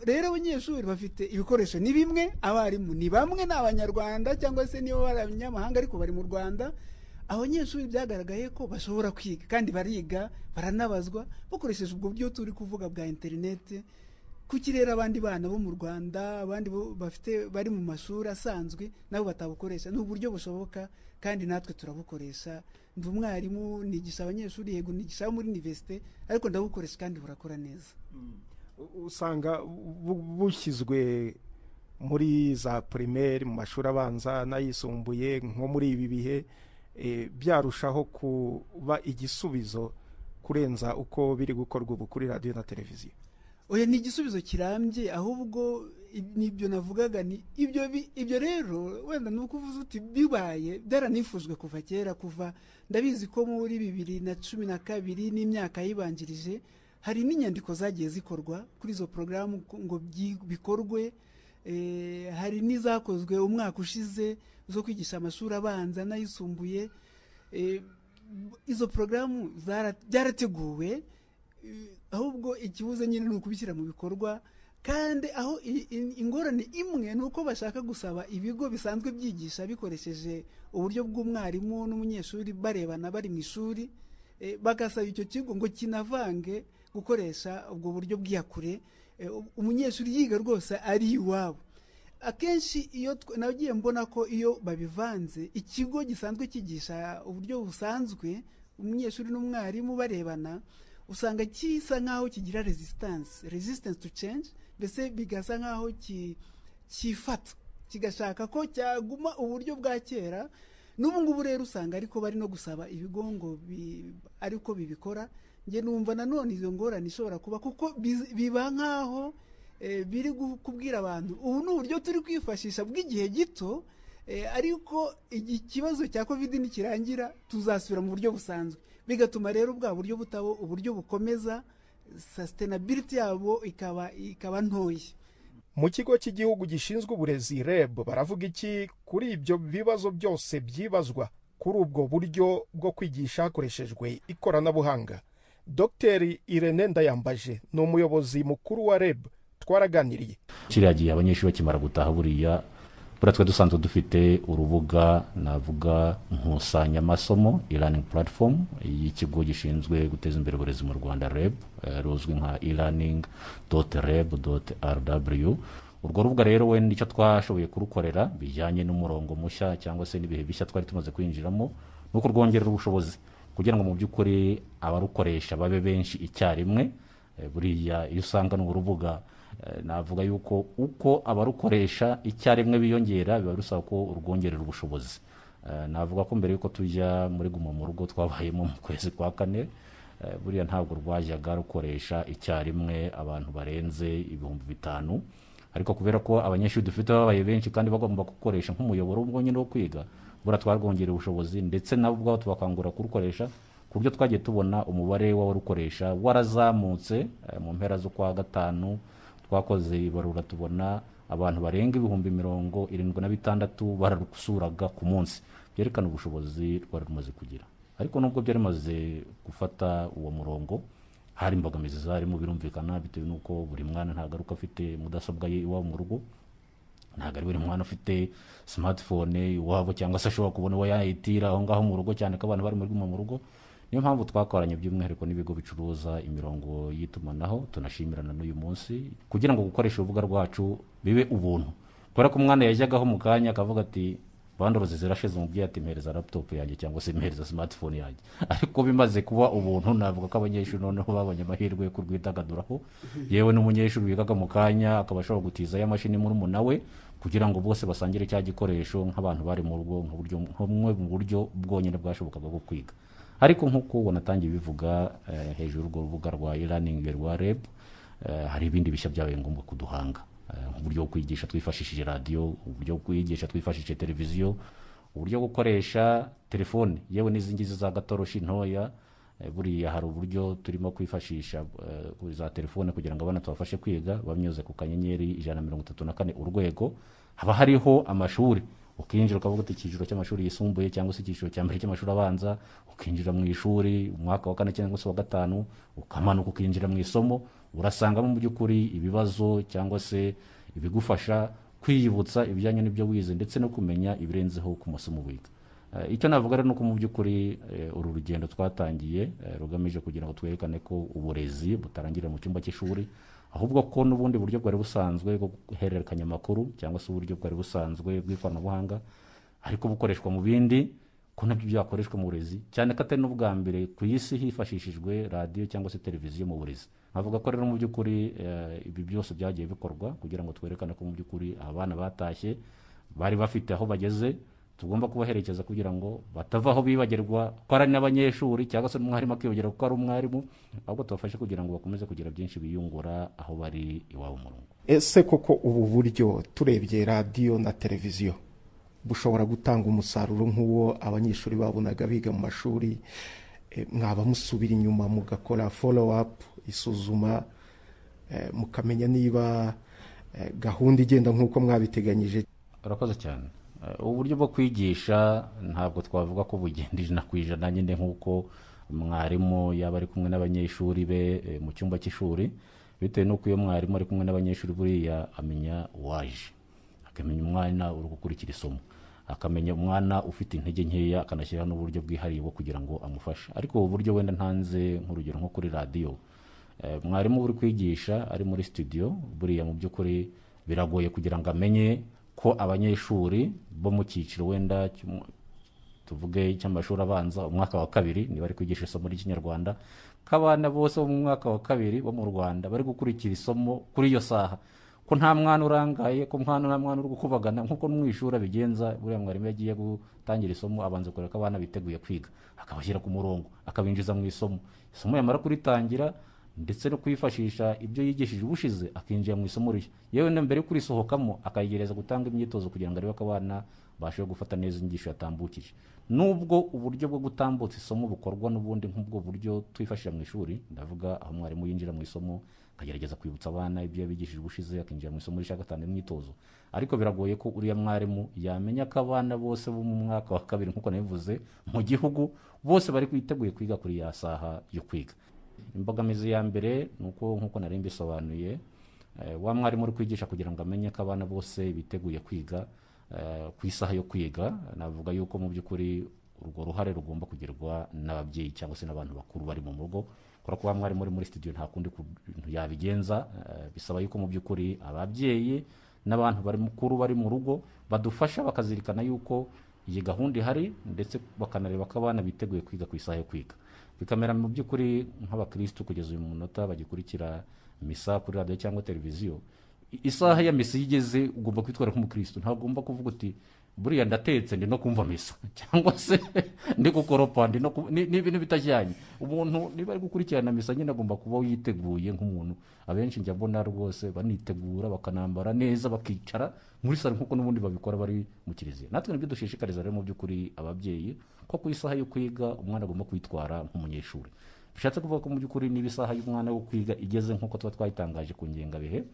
S: Rero abanyeshuri bafite ibikoresho ni bimwe, abarimu ni bamwe, ni Abanyarwanda cyangwa se niba bari abanyamahanga ariko bari mu Rwanda. Abanyeshuri byagaragaye ko bashobora kwiga kandi bariga, baranabazwa bakoresheje ubwo buryo turi kuvuga bwa interineti. Kuki rero abandi bana bo mu Rwanda, abandi bafite bari mu mashuri asanzwe, nabo batabukoresha? Ni uburyo bushoboka kandi natwe turabukoresha. Ndi umwarimu, nigisha abanyeshuri, yego nigisha muri université, ariko ndabukoresha kandi burakora neza.
B: Usanga bushyizwe muri za primaire, mu mashuri abanza n'ayisumbuye, nko muri ibi bihe byarushaho kuba igisubizo kurenza uko biri gukorwa ubu kuri radiyo na televiziyo.
S: Oya, ni igisubizo kirambye. Ahubwo nibyo navugaga, ni ibyo rero wenda ni uko uvuze uti bibaye byaranifujwe kuva kera. Kuva ndabizi ko muri 2012 n'imyaka yibanjirije hari n'inyandiko zagiye zikorwa kuri izo porogaramu ngo bikorwe. Hari n'izakozwe umwaka ushize zo kwigisha amashuri abanza n'ayisumbuye. Izo porogaramu byarateguwe, ahubwo ikibuze nyine ni ukubishyira mu bikorwa. Kandi aho ingorane imwe ni uko bashaka gusaba ibigo bisanzwe byigisha bikoresheje uburyo bw'umwarimu n'umunyeshuri barebana bari mu ishuri, bagasaba icyo kigo ngo kinavange gukoresha ubwo buryo bw'iyakure, umunyeshuri yiga rwose ari iwabo. Akenshi iyo nagiye mbona ko iyo babivanze, ikigo gisanzwe cyigisha uburyo busanzwe umunyeshuri n'umwarimu barebana, usanga kisa nkaho kigira resistance to change, mbese bigasa nkaho cyifata kigashaka ko cyaguma uburyo bwa kera. N'ubu ngubu rero usanga ariko bari no gusaba ibigo ngo ariko bibikora. Njye numva nanone izo ngorane ishobora kuba, kuko biba nkaho biri kubwira abantu ubu ni uburyo turi kwifashisha bw'igihe gito, ariko ikibazo cya COVID nikirangira tuzasubira mu buryo busanzwe. Bigatuma rero bwa buryo butabo uburyo bukomeza, sustainability yabo ikaba ntoya.
B: Mu kigo cy'igihugu gishinzwe uburezi REB baravuga iki kuri ibyo bibazo byose byibazwa kuri ubwo buryo bwo kwigisha hakoreshejwe ikoranabuhanga? Dr Irene Ndayambaje ni umuyobozi mukuru wa REB, twaraganiriye.
T: Kiriya gihe abanyeshuri bakimara gutaha, buriya Buriya twe dusanzwe dufite urubuga navuga nkusanyamasomo, e-learning platform y'ikigo gishinzwe guteza imbere uburezi mu Rwanda, REB, ruzwi nka elearning.reb.rw. Urwo rubuga rero wenda icyo twashoboye kurukorera bijyanye n'umurongo mushya cyangwa se n'ibihe bishya twari tumaze kwinjiramo ni ukurwongerera ubushobozi kugira ngo mu by'ukuri abarukoresha babe benshi icyarimwe. Buriya iyo usanga ni urubuga, navuga yuko uko abarukoresha icyarimwe biyongera, biba bisaba ko urwongerera ubushobozi. Navuga ko mbere yuko tujya muri Guma mu Rugo twabayemo mu kwezi kwa kane, buriya ntabwo rwajyaga rukoresha icyarimwe abantu barenze 5000. Ariko kubera ko abanyeshuri dufite babaye benshi kandi bagomba gukoresha nk'umuyoboro wonyine wo kwiga, buriya twarwongerera ubushobozi ndetse nabo ubwabo tubakangurira kurukoresha, ku buryo twagiye tubona umubare w'abarukoresha warazamutse. Mu mpera z'ukwa gatanu twakoze ibarura, tubona abantu barenga 76,000 bararusuraga ku munsi, byerekana ubushobozi rwari rumaze kugira. Ariko nubwo byari bimaze gufata uwo murongo, hari imbogamizi zarimo, birumvikana, bitewe n'uko buri mwana ntagaruka afite mudasobwa ye iwabo mu rugo, ntabwo ari buri mwana ufite smartphone iwabo cyangwa se ashobora kubona uwo yayitira aho ngaho mu rugo, cyane ko abantu bari muri Guma mu Rugo. Niyo mpamvu twakoranye by'umwihariko n'ibigo bicuruza imirongo y'itumanaho, tunashimirana n'uyu munsi, kugira ngo gukoresha urubuga rwacu bibe ubuntu. Kubera ko umwana yajyagaho mu kanya akavuga ati bandoroze zirashize, umubyeyi ati mpereza laptop yanjye cyangwa se mpereza smartphone yanjye. Ariko bimaze kuba ubuntu, navuga ko abanyeshuri noneho babonye amahirwe yo kurwidagaduraho. Yewe n'umunyeshuri wigaga mu kanya akaba ashobora gutiza ya mashini murumuna we kugira ngo bose basangire cya gikoresho nk'abantu bari mu rugo, nk'umwe mu buryo bwonyine bwashobokaga bwo kwiga. Ariko nk'uko wanatangiye bivuga, hejuru y'urwo rubuga rwa e-learning rwa REB, hari ibindi bishya byabaye ngombwa kuduhanga, nk'uburyo bwo kwigisha twifashishije radiyo, uburyo bwo kwigisha twifashishije televiziyo, uburyo bwo gukoresha telefone, yewe n'izi ngizi za gatoroshi ntoya. Buriya hari uburyo turimo kwifashisha za telefone kugira ngo abana tubafashe kwiga banyuze ku *134 urwego. Haba hariho amashuri, ukinjira ukavuga uti icyiciro cy'amashuri yisumbuye cyangwa se icyiciro cya mbere cy'amashuri abanza, ukinjira mu ishuri umwaka wa kane cyangwa se wa gatanu, ukamanuka ukinjira mu isomo, urasangamo mu by'ukuri ibibazo cyangwa se ibigufasha kwiyibutsa ibijyanye n'ibyo wize ndetse no kumenya ibirenzeho ku masomo wiga. Icyo navuga rero ni uko mu by'ukuri uru rugendo twatangiye rugamije kugira ngo twerekane ko uburezi butarangirira mu cyumba cy'ishuri, ahubwo ko n'ubundi buryo bwari busanzwe bwo guhererekanya amakuru cyangwa se uburyo bwari busanzwe bw'ikoranabuhanga ariko bukoreshwa mu bindi, ko nabyo byakoreshwa mu burezi, cyane ko atari n'ubwa mbere ku isi hifashishijwe radiyo cyangwa se televiziyo mu burezi. Nkavuga ko rero mu by'ukuri ibi byose byagiye bikorwa kugira ngo twerekane ko mu by'ukuri abana batashye bari bafite aho bageze, tugomba kubaherekeza kugira ngo batava aho bibagirwa ko ari n'abanyeshuri cyangwa se n'umwarimu akibagirwa ko ari umwarimu, ahubwo tubafashe kugira ngo bakomeze kugira byinshi biyungura aho bari iwabo mu rugo.
B: Ese koko ubu buryo turebye radiyo na televiziyo bushobora gutanga umusaruro nk'uwo abanyeshuri babonaga biga mu mashuri? Mwaba musubira inyuma mugakora follow up, isuzuma, mukamenya niba gahunda igenda nk'uko mwabiteganyije?
T: Urakoze cyane. Uburyo bwo kwigisha ntabwo twavuga ko bugenda 100% nyine nk'uko mwarimu yaba ari kumwe n'abanyeshuri be mu cyumba cy'ishuri, bitewe n'uko iyo mwarimu ari kumwe n'abanyeshuri buriya amenya uwaje, akamenya umwana uri gukurikira isomo, akamenya umwana ufite intege nkeya, akanashyiraho n'uburyo bwihariye bwo kugira ngo amufashe. Ariko ubu buryo wenda ntanze nk'urugero nko kuri radiyo, mwarimu uri kwigisha ari muri studio, buriya mu by'ukuri biragoye kugira ngo amenye ko abanyeshuri bo mu cyiciro wenda tuvuge cy'amashuri abanza umwaka wa kabiri, niba ari kwigisha isomo ry'Ikinyarwanda, ko abana bose bo mu mwaka wa kabiri bo mu Rwanda bari gukurikira isomo kuri iyo saha, ko nta mwana urangaye, ko nta mwana uri gukubagana nk'uko mu ishuri abigenza. Buriya mwarimu yagiye gutangira isomo abanza kureba ko abana biteguye kwiga, akabashyira ku murongo, akabinjiza mu isomo. Isomo yamara kuritangira ndetse no kwifashisha ibyo yigishije ubushize, akinjira mu isomo rishya, yewe na mbere yo kurisohokamo akayegereza gutanga imyitozo kugira ngo arebe ko abana bashoboye gufata neza inyigisho yatambukije. Nubwo uburyo bwo gutambutsa isomo bukorwa n'ubundi nk'ubwo buryo twifashisha mu ishuri, ndavuga aho mwarimu yinjira mu isomo akagerageza kwibutsa abana ibyo yabigishije ubushize, akinjira mu isomo rishya agatanga imyitozo, ariko biragoye ko uriya mwarimu yamenya ko abana bose bo mu mwaka wa kabiri nk'uko nabivuze mu gihugu bose bari biteguye kwiga kuri ya saha yo kwiga. Imbogamizi ya mbere ni uko nk'uko nari mbisobanuye, wa mwarimu uri kwigisha kugira ngo amenye ko abana bose biteguye kwiga, ku isaha yo kwiga. Navuga yuko mu by'ukuri urwo ruhare rugomba kugerwa n'ababyeyi cyangwa se n'abantu bakuru bari mu rugo, kubera ko mwarimu uri muri studio nta kundi kuntu yabigenza. Bisaba yuko mu by'ukuri ababyeyi n'abantu bari mukuru bari mu rugo badufasha, bakazirikana yuko iyi gahunda ihari, ndetse bakanareba ko abana biteguye kwiga ku isaha yo kwiga. Bikamera mu by'ukuri nk'abakirisitu kugeza uyu munota bagikurikira misa kuri radiyo cyangwa televiziyo. Isaha ya misa iyo igeze ugomba kwitwara nk'umukirisitu, ntagomba kuvuga uti buriya ndatetse ndi no kumva misa cyangwa se ndi gukoropa ndi no ni ibintu bitajyanye. Umuntu niba ari gukurikirana misa nyine agomba kuba yiteguye nk'umuntu. Abenshi njya mbona rwose banitegura bakanambara neza bakicara muri salo nk'uko n'ubundi babikora bari mu kiliziya. Natwe nibyo dushishikariza rero mu by'ukuri ababyeyi ko ku isaha yo kwiga umwana agomba kwitwara nk'umunyeshuri. Bishatse kuvuga ko mu by'ukuri niba isaha y'umwana wo kwiga igeze nk'uko tuba twayitangaje ku ngengabihe,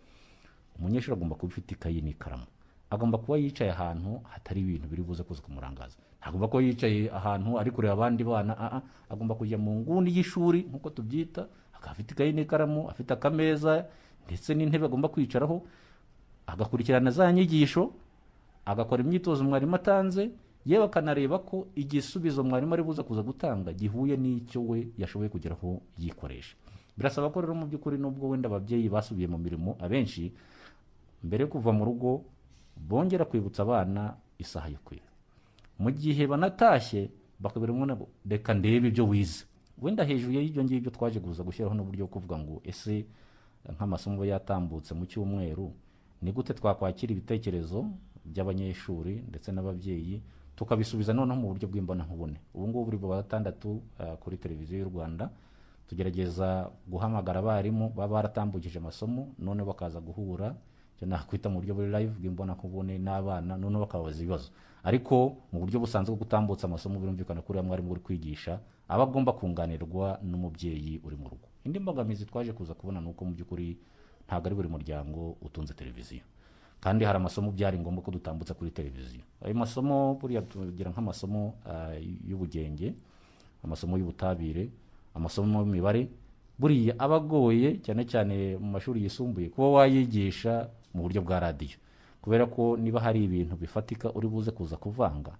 T: umunyeshuri agomba kuba afite ikayi n'ikaramu, agomba kuba yicaye ahantu hatari ibintu biri buze kuza kumurangaza, ntagomba kuba yicaye ahantu ari kureba abandi bana, agomba kujya mu nguni y'ishuri nk'uko tubyita, akaba afite ikayi n'ikaramu, afite akameza ndetse n'intebe agomba kwicaraho, agakurikirana za nyigisho, agakora imyitozo mwarimu atanze, yewe akanareba ko igisubizo mwarimu ari buze kuza gutanga gihuye n'icyo we yashoboye kugeraho yikoresha. Birasaba ko rero mu by'ukuri nubwo wenda ababyeyi basubiye mu mirimo, abenshi mbere yo kuva mu rugo bongera kwibutsa abana isaha yo kwiga. Mu gihe banatashye bakabwira umwana ngo reka ndebe ibyo wize. Wenda hejuru y'ibyo ngibyo twaje kuza gushyiraho n'uburyo bwo kuvuga ngo ese nk'amasomo yatambutse mu cyumweru ni gute twakwakira ibitekerezo by'abanyeshuri ndetse n'ababyeyi tukabisubiza noneho mu buryo bw'imbonankubone. Ubu ngubu buri wa gatandatu kuri televiziyo y'u Rwanda tugerageza guhamagara abarimu baba baratambukije amasomo, none bakaza guhura icyo nakwita mu buryo buri live bw'imbonankubone n'abana, noneho bakababaza ibibazo. Ariko mu buryo busanzwe bwo gutambutsa amasomo birumvikana ko uriya mwarimu uri kwigisha aba agomba kunganirwa n'umubyeyi uri mu rugo. Indi mbogamizi twaje kuza kubona ni uko mu by'ukuri ntabwo ari buri muryango utunze televiziyo, kandi hari amasomo byari ngombwa ko dutambutsa kuri televiziyo. Ayo masomo buriya tugira nk'amasomo y'ubugenge, amasomo y'ubutabire, amasomo y'imibare, buriya aba agoye cyane cyane mu mashuri yisumbuye kuba wayigisha mu buryo bwa radiyo, kubera ko niba hari ibintu bifatika uri buze kuza kuvanga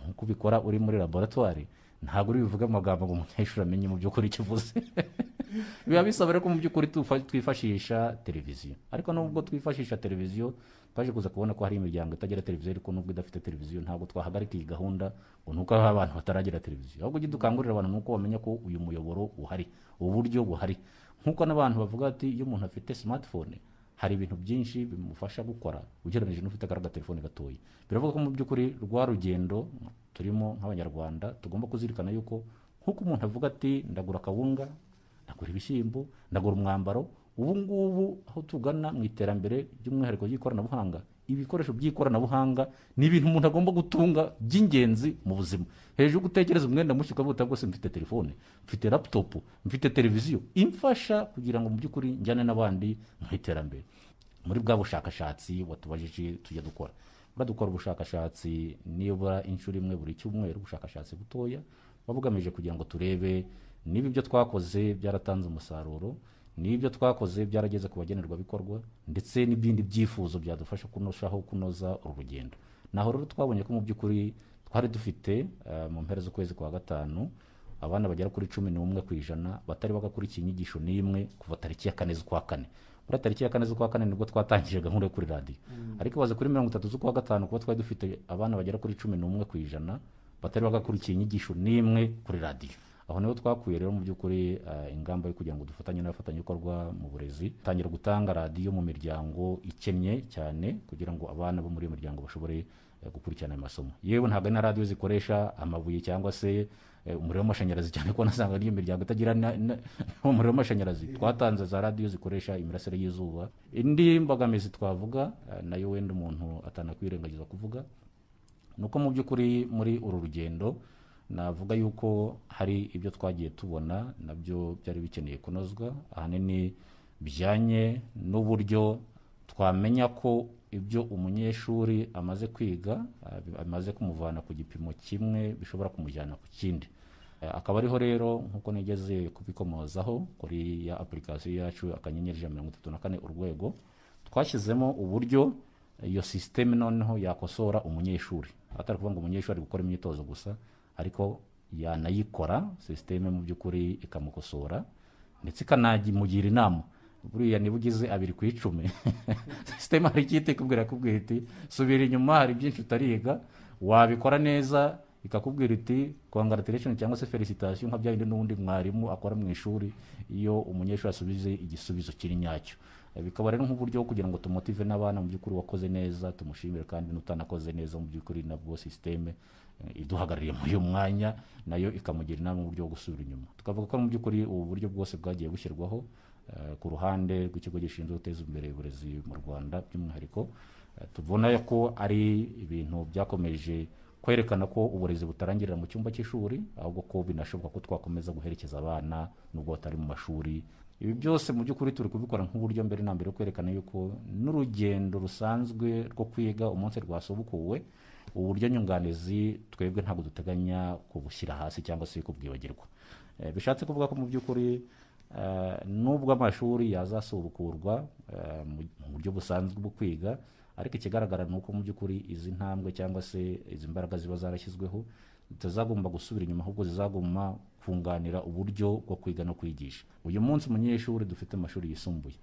T: nk'uko ubikora uri muri laboratwari, ntabwo uri buvuge amagambo ngo umunyeshuri amenye mu by'ukuri icyo uvuze. Biba bisaba rero ko mu by'ukuri twifashisha televiziyo. Ariko nubwo twifashisha televiziyo twaje kuza kubona ko hari imiryango itagira televiziyo, ariko nubwo idafite televiziyo ntabwo twahagarika iyi gahunda ngo nuko hari abantu bataragira televiziyo, ahubwo ujye dukangurira abantu nuko bamenya ko uyu muyoboro uhari, uburyo buhari. Nk'uko n'abantu bavuga ati iyo umuntu afite smartphone hari ibintu byinshi bimufasha gukora ugereranyije n'ufite akara gatelefone gatoya. Biravuga ko mu by'ukuri rwa rugendo turimo nk'abanyarwanda tugomba kuzirikana yuko nk'uko umuntu avuga ati ndagura akawunga, ndagura ibishyimbo, ndagura umwambaro, ubu ngubu aho tugana mu iterambere by'umwihariko ry'ikoranabuhanga, ibikoresho by'ikoranabuhanga ni ibintu umuntu agomba gutunga by'ingenzi mu buzima. Hejuru yo gutekereza umwenda mushya ukavuga rwose mfite telefone, mfite laptop, mfite televiziyo imfasha kugira ngo mu by'ukuri njyane n'abandi mu iterambere. Muri bwa bushakashatsi watubajije tujya dukora, dukora ubushakashatsi nibura inshuro imwe buri cyumweru, ubushakashatsi butoya buba bugamije kugira ngo turebe niba ibyo twakoze byaratanze umusaruro, n'ibyo twakoze byarageze ku bagenerwabikorwa, ndetse n'ibindi byifuzo byadufasha kurushaho kunoza uru rugendo. Naho rero twabonye ko mu by'ukuri twari dufite mu mpera z'ukwezi kwa gatanu abana bagera kuri 11% batari bagakurikiye inyigisho n'imwe kuva tariki ya 4 z'ukwa kane. Muri tariki ya 4 z'ukwa kane nibwo twatangije gahunda yo kuri radiyo, ariko baze kuri 30 z'ukwa gatanu kuba twari dufite abana bagera kuri 11% batari bagakurikiye inyigisho n'imwe kuri radiyo. Aho niho twakuye rero mu by'ukuri ingamba yo kugira ngo dufatanye n'abafatanyabikorwa mu burezi, tangira gutanga radiyo mu miryango ikennye cyane kugira ngo abana bo muri iyo miryango bashobore gukurikirana amasomo. Yewe ntabwo ari na radiyo zikoresha amabuye cyangwa se umuriro w'amashanyarazi, cyane ko nasanga ari imiryango itagira umuriro w'amashanyarazi. Twatanze za radiyo zikoresha imirasire y'izuba. Indi mbogamizi twavuga nayo wenda umuntu atanakwirengagiza kuvuga nuko mu by'ukuri muri uru rugendo navuga yuko hari ibyo twagiye tubona nabyo byari bikeneye kunozwa, ahanini bijyanye n'uburyo twamenya ko ibyo umunyeshuri amaze kwiga amaze kumuvana ku gipimo kimwe bishobora kumujyana ku kindi. Akaba ariho rero nkuko nigeze kubikomozaho kuri ya application yacu *134# twashyizemo uburyo Iyo sisiteme noneho yakosora umunyeshuri, atari kuvuga ngo umunyeshuri ari gukora imyitozo gusa, ariko yanayikora sisiteme mu by'ukuri ikamukosora ndetse ikanamugira inama. Buriya niba ugize 2 ku 10, sisiteme hari icyo ikubwira, ikubwira iti subira inyuma, hari byinshi utariga. Wabikora neza ikakubwira iti congratulation cyangwa se felicitation, nka bya bindi n'ubundi mwarimu akora mu ishuri iyo umunyeshuri asubije igisubizo kiri nyacyo. Bikaba rero nk'uburyo bwo kugira ngo tumotive n'abana, mu by'ukuri wakoze neza tumushimire, kandi n'utanakoze neza mu by'ukuri nabwo sisiteme iduhagarariye muri uyu mwanya nayo ikamugira inama mu buryo bwo gusubira inyuma. Tukavuga ko mu by'ukuri ubu buryo bwose bwagiye bushyirwaho ku ruhande rw'ikigo gishinzwe guteza imbere uburezi mu Rwanda by'umwihariko, tubona ko ari ibintu byakomeje kwerekana ko uburezi butarangirira mu cyumba cy'ishuri, ahubwo ko binashoboka ko twakomeza guherekeza abana nubwo batari mu mashuri. Ibi byose mu by'ukuri turi kubikora nk'uburyo mbere na mbere kwerekana yuko n'urugendo rusanzwe rwo kwiga umunsi rwasubukuwe, uburyo nyunganizi twebwe ntabwo duteganya kubushyira hasi cyangwa se kubwibagirwa. Bishatse kuvuga ko mu by'ukuri nubwo amashuri yazasubukurwa mu buryo busanzwe bwo kwiga, ariko ikigaragara ni uko mu by'ukuri izi ntambwe cyangwa se izi mbaraga ziba zarashyizweho zitazagomba gusubira inyuma, ahubwo zizagomba kunganira uburyo bwo kwiga no kwigisha. Uyu munsi umunyeshuri dufite amashuri yisumbuye,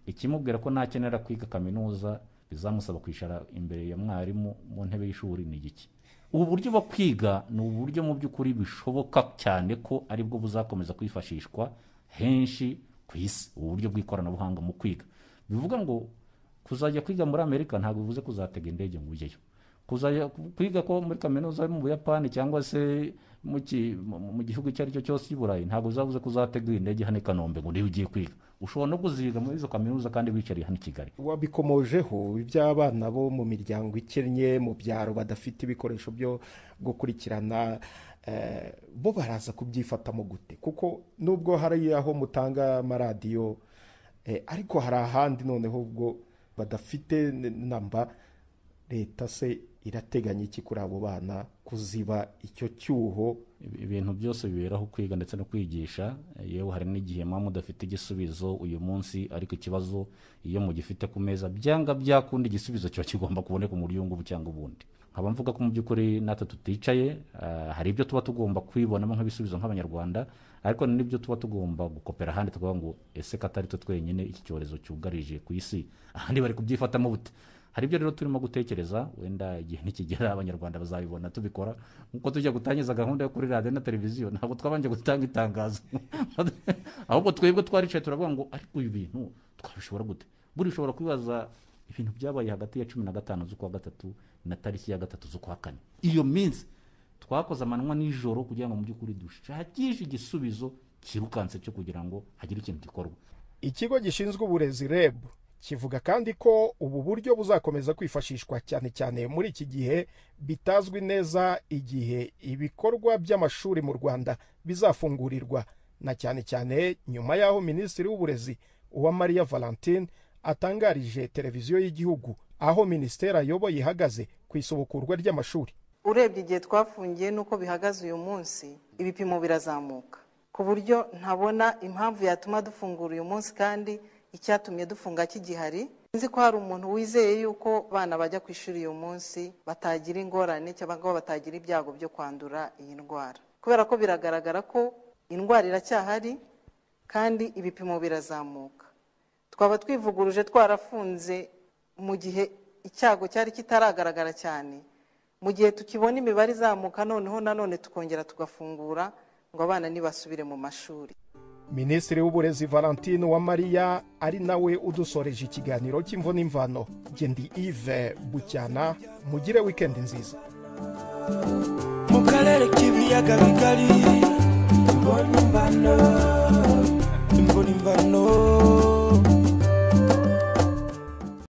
T: ikimubwira ko nakenera kwiga kaminuza bizamusaba kwicara imbere ya mwarimu mu ntebe y'ishuri ni igiki? Ubu buryo bwo kwiga ni uburyo mu by'ukuri bishoboka cyane ko aribwo buzakomeza kwifashishwa henshi ku isi, ubu buryo bw'ikoranabuhanga mu kwiga. Bivuga ngo kuzajya kwiga muri Amerika ntabwo bivuze kuzatega indege ngo ujyeyo. Kuzajya kwiga ko muri kaminuza yo mu Buyapani cyangwa se mu gihugu icyo ari cyo cyose cy'i Burayi ntabwo uzabuze kuzatega indege hano i Kanombe ngo niba ugiye kwiga. Ushobora no kuziga muri izo kaminuza kandi wicariye hano i Kigali.
B: Wabikomojeho iby'abana bo mu miryango ikennye mu byaro badafite ibikoresho byo gukurikirana, bo baraza kubyifatamo gute? Kuko nubwo hari aho mutanga amaradiyo, ariko hari ahandi noneho ubwo badafite namba. Leta se irateganya iki kuri abo bana kuziba icyo cyuho?
T: Ibintu byose biberaho kwiga ndetse no kwigisha. Yewe hari n'igihe mama mudafite igisubizo uyu munsi, ariko ikibazo iyo mugifite ku meza byanga byakunda igisubizo kiba kigomba kuboneka mu buryo ngubu cyangwa ubundi. Nkaba mvuga ko mu by'ukuri natwe tuticaye, hari ibyo tuba tugomba kwibonamo nk'ibisubizo nk'Abanyarwanda, ariko n'ibyo tuba tugomba gukopera ahandi tukavuga ngo ese katari twe twenyine iki cyorezo cyugarije ku isi, ahandi bari kubyifatamo bute? Hari ibyo rero turimo gutekereza, wenda igihe nikigera Abanyarwanda bazabibona tubikora. Nkuko tujya gutangiza gahunda yo kuri radio na televiziyo, ntabwo twabanje gutanga itangazo, ahubwo twebwe twaricaye turavuga ngo ariko ibi bintu twabishobora gute? Buri ushobora kwibaza ibintu byabaye hagati ya 15 z'ukwa gatatu na tariki ya 3 z'ukwa kane. Iyo minsi twakoze amanywa nijoro kugira ngo mu by'ukuri dushakishe igisubizo kirukanse cyo kugira ngo hagire ikintu gikorwa.
B: Ikigo gishinzwe uburezi REB kivuga kandi ko ubu buryo buzakomeza kwifashishwa cyane cyane muri iki gihe bitazwi neza igihe ibikorwa by'amashuri mu Rwanda bizafungurirwa, na cyane cyane nyuma y'aho Minisitiri w'Uburezi Uwamariya Valentine atangarije televiziyo y'igihugu aho minisiteri ayoboye ihagaze ku isubukurwa ry'amashuri.
U: Urebye igihe twafungiye nuko bihagaze uyu munsi, ibipimo birazamuka ku buryo ntabona impamvu yatuma dufungura uyu munsi kandi icyatumye dufunga kigihari. Nzi ko hari umuntu wizeye yuko abana bajya ku ishuri uyu munsi batagira ingorane cyangwa batagira ibyago byo kwandura iyi ndwara, kubera ko biragaragara ko indwara iracyahari kandi ibipimo birazamuka. Twaba twivuguruje twarafunze mu gihe icyago cyari kitaragaragara cyane, mu gihe tukibona imibare izamuka noneho nanone tukongera tugafungura ngo abana nibasubire mu mashuri.
B: Minisitiri w'Uburezi Valentine Uwamariya ari nawe udusoreje ikiganiro cy'Imvo n'Imvano. Ndi Yves Bucyana, mugire weekend nziza.
A: Mu karere k'ibiyaga bigari, imvo n'imvano, imvo n'imvano.